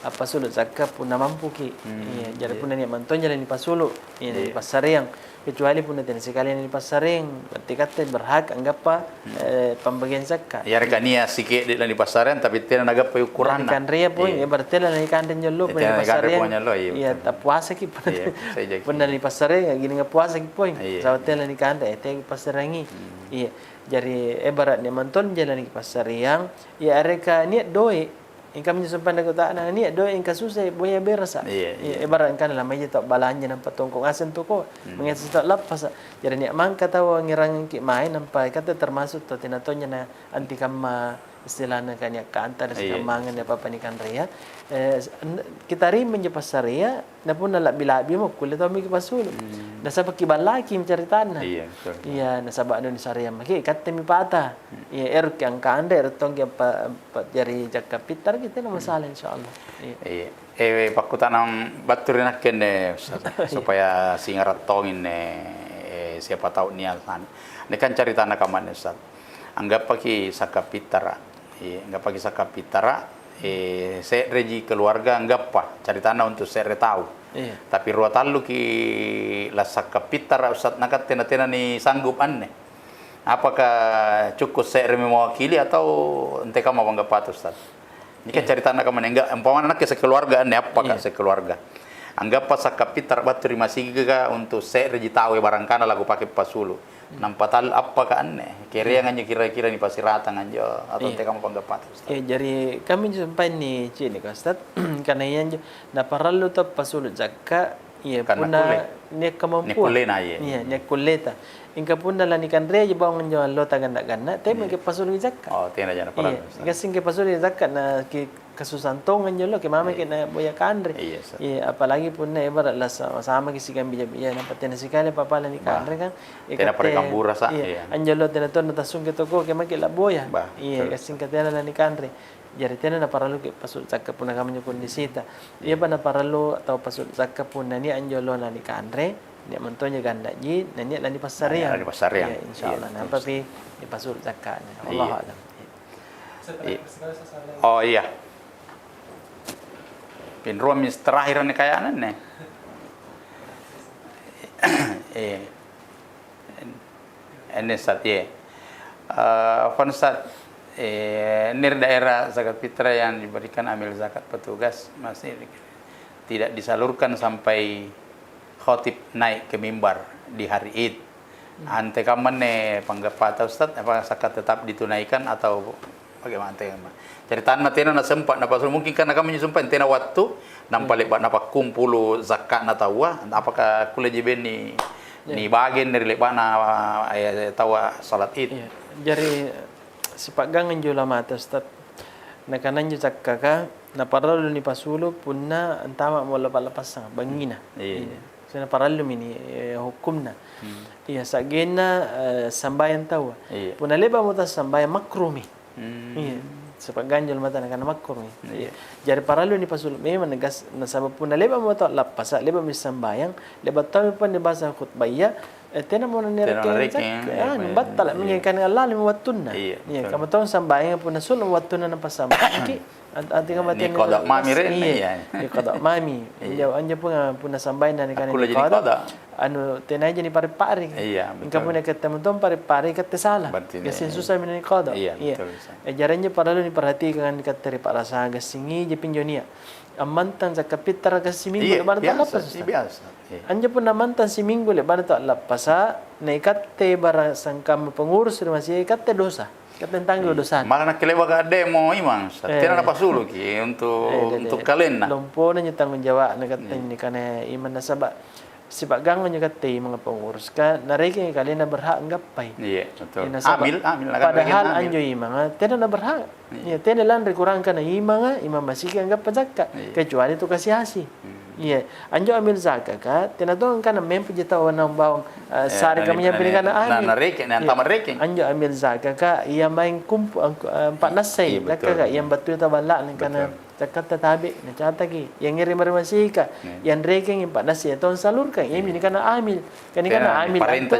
appasulu' zakka punna mampuki. Hmm, iya, jari, iya, punna nia' mantonja la nipasulu', iya, iya, nipassareang. Kecuali punna tena sikali la nipassareang, berarti katte berhak anggappa, hmm, eh, pambagiang zakka. Yareka nia' sike'de' la nipassareang, tapi tena nagappai ukuranna. Nikanrea pole, iya, iya, berarti tena nikanre anjo allo, iya, punna tena nikanre nipassareang. Pole anjo allo, iya, iya, betul. Tapuasaki punna, iya, iya, sai jaki, punna nipassareang, gini nga puasaki pole. Iya, iya. Saba' tena nikanre, eh, tena kipassareangi. Hmm. Iya. Jari, ebara' nia' mantonja la nikipassareang, iya, areka nia' doe', Ingka minjo sumpaeng ri kotana, nia' doe' ingka susai, boya berasa. Iya, iya. Iya, ebara' angkana lamaija tau balanja nampa tongko ngaseng toko, hmm, mangngaseng tau lappasa. Jari nia' mangka tau angngierangki mae, nampa ikatte termasuk tau tena tonja na antikamma istilahna kania' kanta, iya, sikammangang, apa-apa nikanrea. Eh, s-, n-, kitarima injo passarea, na punna la'bi-la'bimo kulle tommi kipasulu'. Hmm. Nasaba' kiballakimi caritanna. Iya, betul. Iya, nasaba' anu nisareang maki, ikattemi pata. Hmm. Iya, eroki angkanre, ero tongki ampa-, ampa'jari jakka pittaraki, tena masalah, insya Allah. Iya. Iya. Eh, pakkuta'nang battu ri nakke anne, Ustaz, iya, supaya singara' tongi anne, eh, siapa tau nia' sani. Ini kan caritana kamma anne, Ustaz. Anggappaki zakka pittara'. eh, anggappaki sakka' pittara', eh, se'reji keluarga anggappa, caritanna untu' se're tau. Iya. Tapi rua talluki lassakka' pittara', Ustaz, nakatte natena nisanggup anne. Apakah cukup se'remi mewakili atau antekamma panggappata, Ustaz? Ini kan caritanna kamma anne, enggak, umpamana nakke sekeluarga anne, appaka sekeluarga. Anggappa sakka' pittara' battu ri masigika untu' se'reji taue barangkana lakupake pasulu'. Nampa tal-, appaka anne? Kereang anjo kira-kira nipasiratang anjo atau antekamma panggappata, Ustaz? Iya, jari kamminjo sumpaenni cini', Ustaz. Karena iya anjo naparallu tau pasulu' zakka', iya, punna nia' kamampuang. Nia' kullena, iya. Iya, nia' kulleta. Mingka punna lanikanreaji bawang anjo allota ganna'-ganna', teai maki' pasuluki zakka'. Oh, tena jana parallu. Iya, gassingki pasuluki zakka' na ki-, kasusang tonga anjo alloa, kemameki na boya kanre. Iya, apalagi punna ebara' lasama-samaki siagang bija-bija, nampa tena sikali apa-apa lanikanre kan. Tena pare kamburasa, iya. Anjo alloa tena tonna tassungke toko, kemaki' labboya. Iya, gassingka tena lanikanre. Jari tena naparalluki pasulu' zakka' punna kammanjo kondisita. Iyapa naparallu tau pasulu' zakka' punna nia' anjo alloa lanikanre, nia' mantonjo ganna'ji, na nia' lanipassariang. Iya, insyaallah. Nampapi nipasulu' zakka'na. Allahu a'lam. Iya. Oh, iya. Pinruammi terakhir anne kaya'na anne. Eh. Anne, Ustaz, ye. Eh, apa, Ustaz, eh, ini daerah zakat fitrah yang diberikan amil zakat petugas masih tidak disalurkan sampai khatib naik ke mimbar di hari Id. Antekamma anne panggappata, Ustaz? Apa zakat tetap ditunaikan atau bagaimana antekamma? Caritanna tena nasempa napasulu', mungkin karena kammanjo sumpaeng tena wattu, nampa le'ba' napakkumpulu zakka'na taua, apakah kulle jibenni nibage anne ri le'ba'na, eh, taua salat Id? Iya. Jari, sipa'gang anjo ulamata, Ustaz. Nakana anjo cakkaka, naparallu nipasulu' punna antama'mo lappa-lappassang, bangngina. Iya. Iya. Sena parallumi ni, eh, hukumna. Iya, sa'genna, eh, sambayang taua. Iya. Punna le'ba'mo tassambayang, makrumi. Iya. Sipa'gang anjo ulamata nakana makrumi. Iya. Jari parallu nipasulu' memang na gas-, nasaba' punna le'ba'mo tau lappasa', le'ba'mi sambayang, le'ba' tommi pole nibasa khutbaya, eh, tenamo narekeng, anu, battala', mingka kanre allalimi wattunna. Iya, kamma tong sambayang punna sulu'mo wattunna napasambayangki', ant-, antekamma tena niqada mami renna, iya. Niqada mami. Iya. Anjo, anjo punna, punna sambayang na nikana niqada, anu, tenaja nipare'-pare'. Iya, betul. Mingka punna ikatte tong pare'-pare', ikatte sala. Gassing susami naniqada. Iya, betul. Eh, jari anjo parallu niperhatikang ikatte ri pa'rasangang, gassing ija pinjo nia'. Ammantang zakka' pittara' siminggu le'ba'na tau lappasa'. Iya, biasa. Anjo punna ammantang siminggu le'ba'na tau lappasa', na ikatte bara sangkamma pengurus ri masigi, ikatte dosa. Ikatte antanggung dosana. Maka nakke le'baka a'demo imang, Ustaz. Tena napasuluki untuk, untuk kalenna. Lompona anjo tanggung jawa'na ikatte nikana imang, nasaba' sipa'gang anjo katte imang, penguruska, narekengi kalenna berhak anggappai. Iya, betul. Iya, nasaba' amil, amil, padahal anjo imanga tena naberhak. Iya, tena lanri kurangka na imanga, imang masiki anggappa zakka', kecuali tu kasi-asi. Iya, anjo amil zakaka, tena tong angkana mempuji tau naung bawang, eh, sare kamunnyapi nikana amil. Iya. Anjo amil zakaka, iya maeng kumpu-, angku-, eh, ampa'nassai, iya, betul, zakkaka, iya battua tau balla'na angkana. Betul. Zakkatta tabe', nacataki. Yang ngerang ri masika, yang rekengi ampa'nassai tau ansalurkang, iami nikana amil. Kan nikana amil antu,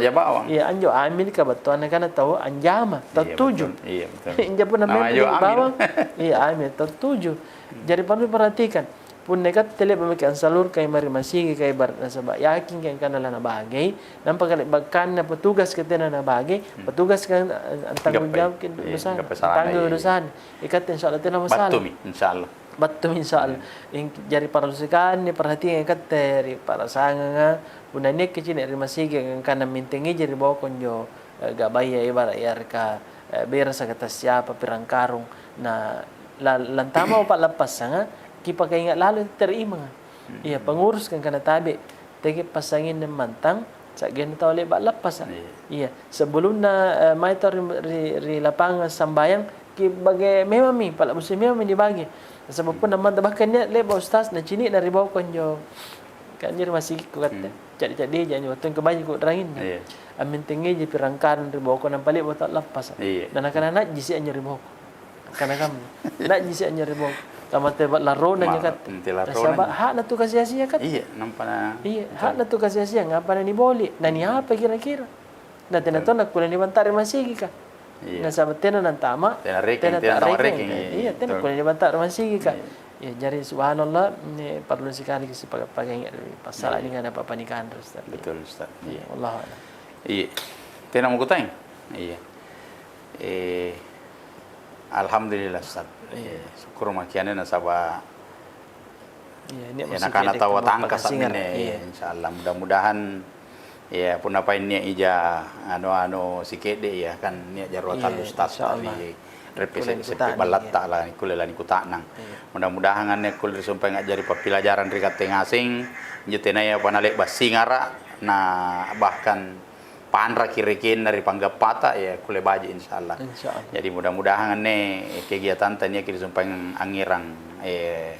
iya, anjo amil ka battuanna kana tau anjama, tau tuju. Iya, betul. Injo punna memang bawang, iya, amil, tau tuju. Jari parallu perhatikan, punna ikatte le'ba' maki' ansalurkangi mae ri masigi ka, ibarat nasaba' yakingki angkana lanabagei, nampa kale'bakkanna petugas ka tena nabagei, petugas ka antanggung jawabki dosana, tanggung dosana. Ikatte insya Allah tena masalah. Battumi, insya Allah. Battumi, insya Allah. Jari parallu sikanni perhatikan ikatte ri pa'rasanganga, punna niakki cini' ri masigi angkana mintengija ri boko anjo, eh, gabaya, ibarat yareka, eh, berasaka tassiapa pirang karung, na la-, lantama pa'lappassanga, kipakainga' lalo tette ri imanga. Iya, pengurus angkana tabe'. Teki passanginna mantang, sa'genna tau le'ba' lappasa'. Iya. Iya, sebelumna, eh, mae tau ri, ri, ri lapangang sambayang, ki bage memammi, pa'la'busi memammi nibage. Nasaba' punna mantang, bahkan nia' le'ba' ustaz nacini'na ri boko anjo, kan anjo ri masigikku katte. Ca'di-ca'dija anjo, wattunna bajiku u'ranginna. Iya. Ammintengeji pirang karung ri boko, nampa le'ba' tau lappasa'. Iya. Na nakana najjisi' anjo ri boko. Kana kamma. Najjisi' anjo ri boko. Kamma teba larrona anjo katte. Nasaba' hakna tu kasi-asia katte. Iya, nampa na. Iya, hakna tu kasi-asia, ngapa na niboli'? Na niapa kira-kira? Na tena tong nakkulle nibanta' ri masigika. Iya. Nasaba' tena nantama, tena rekeng, tena tena nantama tarekeng, rekeng, iya, iya, tena betul. Kulle nibanta rumah sigi, Kak. Iya. Ya, jari subhanallah, ini parlu sikali kisi paga-, pagangi ri passala' Iya. Ini kan apa-apa nikah, Ustaz. Betul, Ustaz. Iya, wallahu a'lam. Iya. Tena mukutai? Iya. Eh, alhamdulillah, Ustaz. Iya. Eh, syukur maki ane nasaba' Iya, nia' Ya, massing nakana cedde' tau kamma tangkasa' pakasingara'. Minne, Iya. Insya Allah. Mudah-mudahan, ya, punna paeng nia' ija anu-anu sike'de', ya, kan nia' jarua Iya, tallu staf insya Allah. Ri repe Kulle se'reppe nikuta'nang, ballatta iya. La nikulle lanikuta'nang. Iya. Mudah-mudahan anne kulle risumpaeng a'jari pappilajarang ri katte ngaseng, injo tenayapa nale'ba' singara', na bahkan panraki rekenna ri panggappata, ya, kulle baji', insya Allah. Insya Allah. Jadi, mudah-mudahan anne kegiatanta niaki risumpaeng angngerang, eh,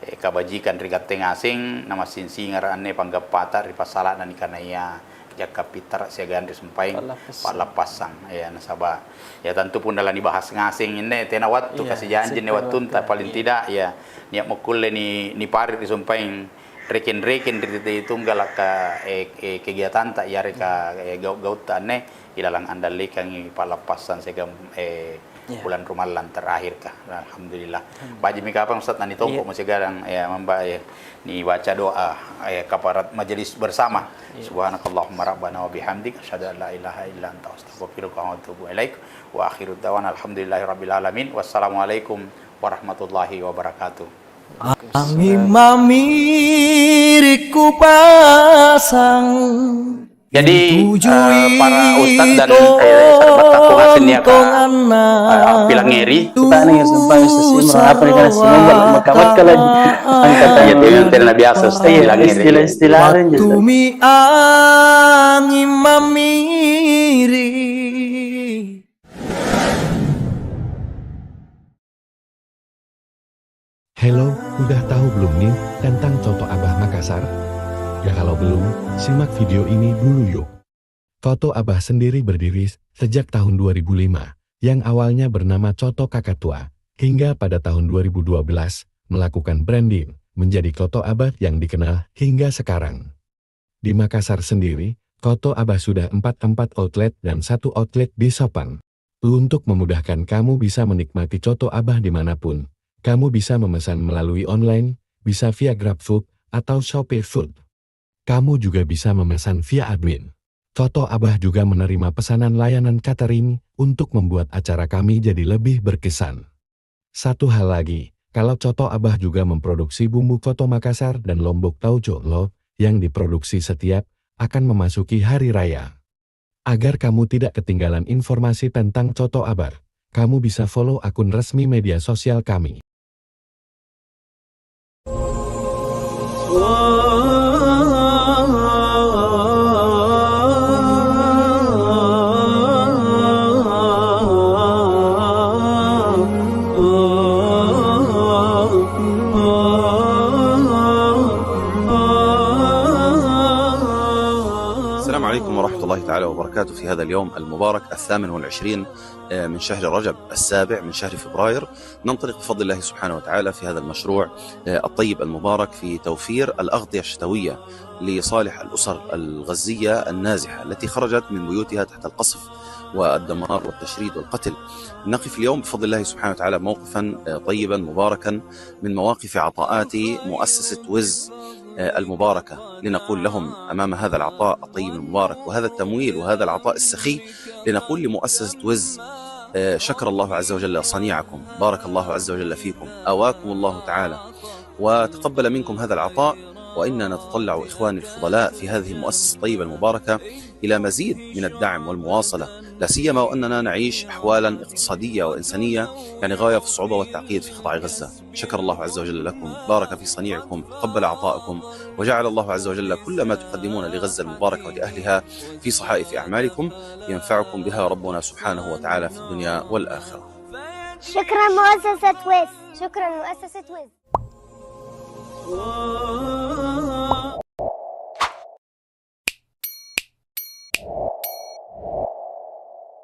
eh, kabajikang ri katte ngaseng, namassing singara' anne panggappata ri passala'na nikanaya jakka pittara' siagang ri sumpaeng Pa'lappassang. Pa'lappassang. Ya, nasaba', ya, tantu punna lanibahas ngaseng inne, tena wattu, Iya, kasijanji inne sippa wattunta, wattu, paling iya. Tidak, ya, nia' mukkulle ni-, nipare' ri sumpaeng rekeng-rekeng ri tette tunggalaka, eh, eh, kegiatanta yareka, Iya. Eh, gau'-gautta anne ilalang andallikangi pa'lappassang siagang, eh, Iya. Bulan Rumallang terakhirka. Alhamdulillah. Alhamdulillah. Baji'mi kapang, Ustaz, nanitompo'mo Iya. Siagang, ya, mamba, ya, nibaca doa, ya, kafarat majelis bersama. Iya. Subhanakallahumma rabbana wa bihamdik, asyhadu an la ilaha illa anta, astaghfiruka wa atubu ilaik. Wa akhiru da'wana alhamdulillahi rabbil alamin. Wassalamualaikum warahmatullahi wabarakatuh. Anging mamiri kupasang. Jadi, eh, para ustad dan, eh, sahabat tapunga siniaka, eh, pilangngeri. Kita nih, sumpah, Ustaz Imran, apa nih, karena semua buat makamat kalau angkat aja. Iya, tena biasa, Ustaz, pilangngeri. Istilah-istilah aja, Ustaz. Wattu mi anging mamiri. Hello, udah tahu belum nih tentang Coto Abah Makassar? Ya kalau belum, simak video ini dulu yuk. Coto Abah sendiri berdiri sejak tahun dua ribu lima, yang awalnya bernama Coto Kakatua, hingga pada tahun dua ribu dua belas, melakukan branding, menjadi Coto Abah yang dikenal hingga sekarang. Di Makassar sendiri, Coto Abah sudah empat, empat outlet dan satu outlet di Sopang. Untuk memudahkan kamu bisa menikmati Coto Abah dimanapun, kamu bisa memesan melalui online, bisa via GrabFood atau ShopeeFood. Kamu juga bisa memesan via admin. Coto Abah juga menerima pesanan layanan catering untuk membuat acara kami jadi lebih berkesan. Satu hal lagi, kalau Coto Abah juga memproduksi bumbu Coto Makassar dan Lombok Tauco Lop yang diproduksi setiap akan memasuki hari raya. Agar kamu tidak ketinggalan informasi tentang Coto Abah, kamu bisa follow akun resmi media sosial kami. السلام عليكم ورحمة الله تعالى وبركاته. في هذا اليوم المبارك الثامن والعشرين، آه، من شهر رجب، السابع من شهر فبراير، ننطلق بفضل الله سبحانه وتعالى في هذا المشروع، آه، الطيب المبارك في توفير الأغطية الشتوية لصالح الأسر الغزية النازحة التي خرجت من بيوتها تحت القصف والدمار والتشريد والقتل. نقف اليوم بفضل الله سبحانه وتعالى موقفا، آه، طيبا مباركا من مواقف عطاءات مؤسسة وز، آه، المباركة، لنقول لهم أمام هذا العطاء الطيب المبارك وهذا التمويل وهذا العطاء السخي، لنقول لمؤسسة وز، آه، شكر الله عز وجل صنيعكم، بارك الله عز وجل فيكم، آواكم الله تعالى، وتقبل منكم هذا العطاء، وإنا نتطلع إخواني الفضلاء في هذه المؤسسة الطيبة المباركة إلى مزيد من الدعم والمواصلة، لا سيما وأننا نعيش أحوالا اقتصادية وإنسانية، يعني، غاية في الصعوبة والتعقيد في قطاع غزة. شكر الله عز وجل لكم، بارك في صنيعكم، تقبل عطاءكم، وجعل الله عز وجل كل ما تقدمون لغزة المباركة ولأهلها في صحائف أعمالكم ينفعكم بها ربنا سبحانه وتعالى في الدنيا والآخرة. شكرًا مؤسسة ويس. شكرًا مؤسسة ويس.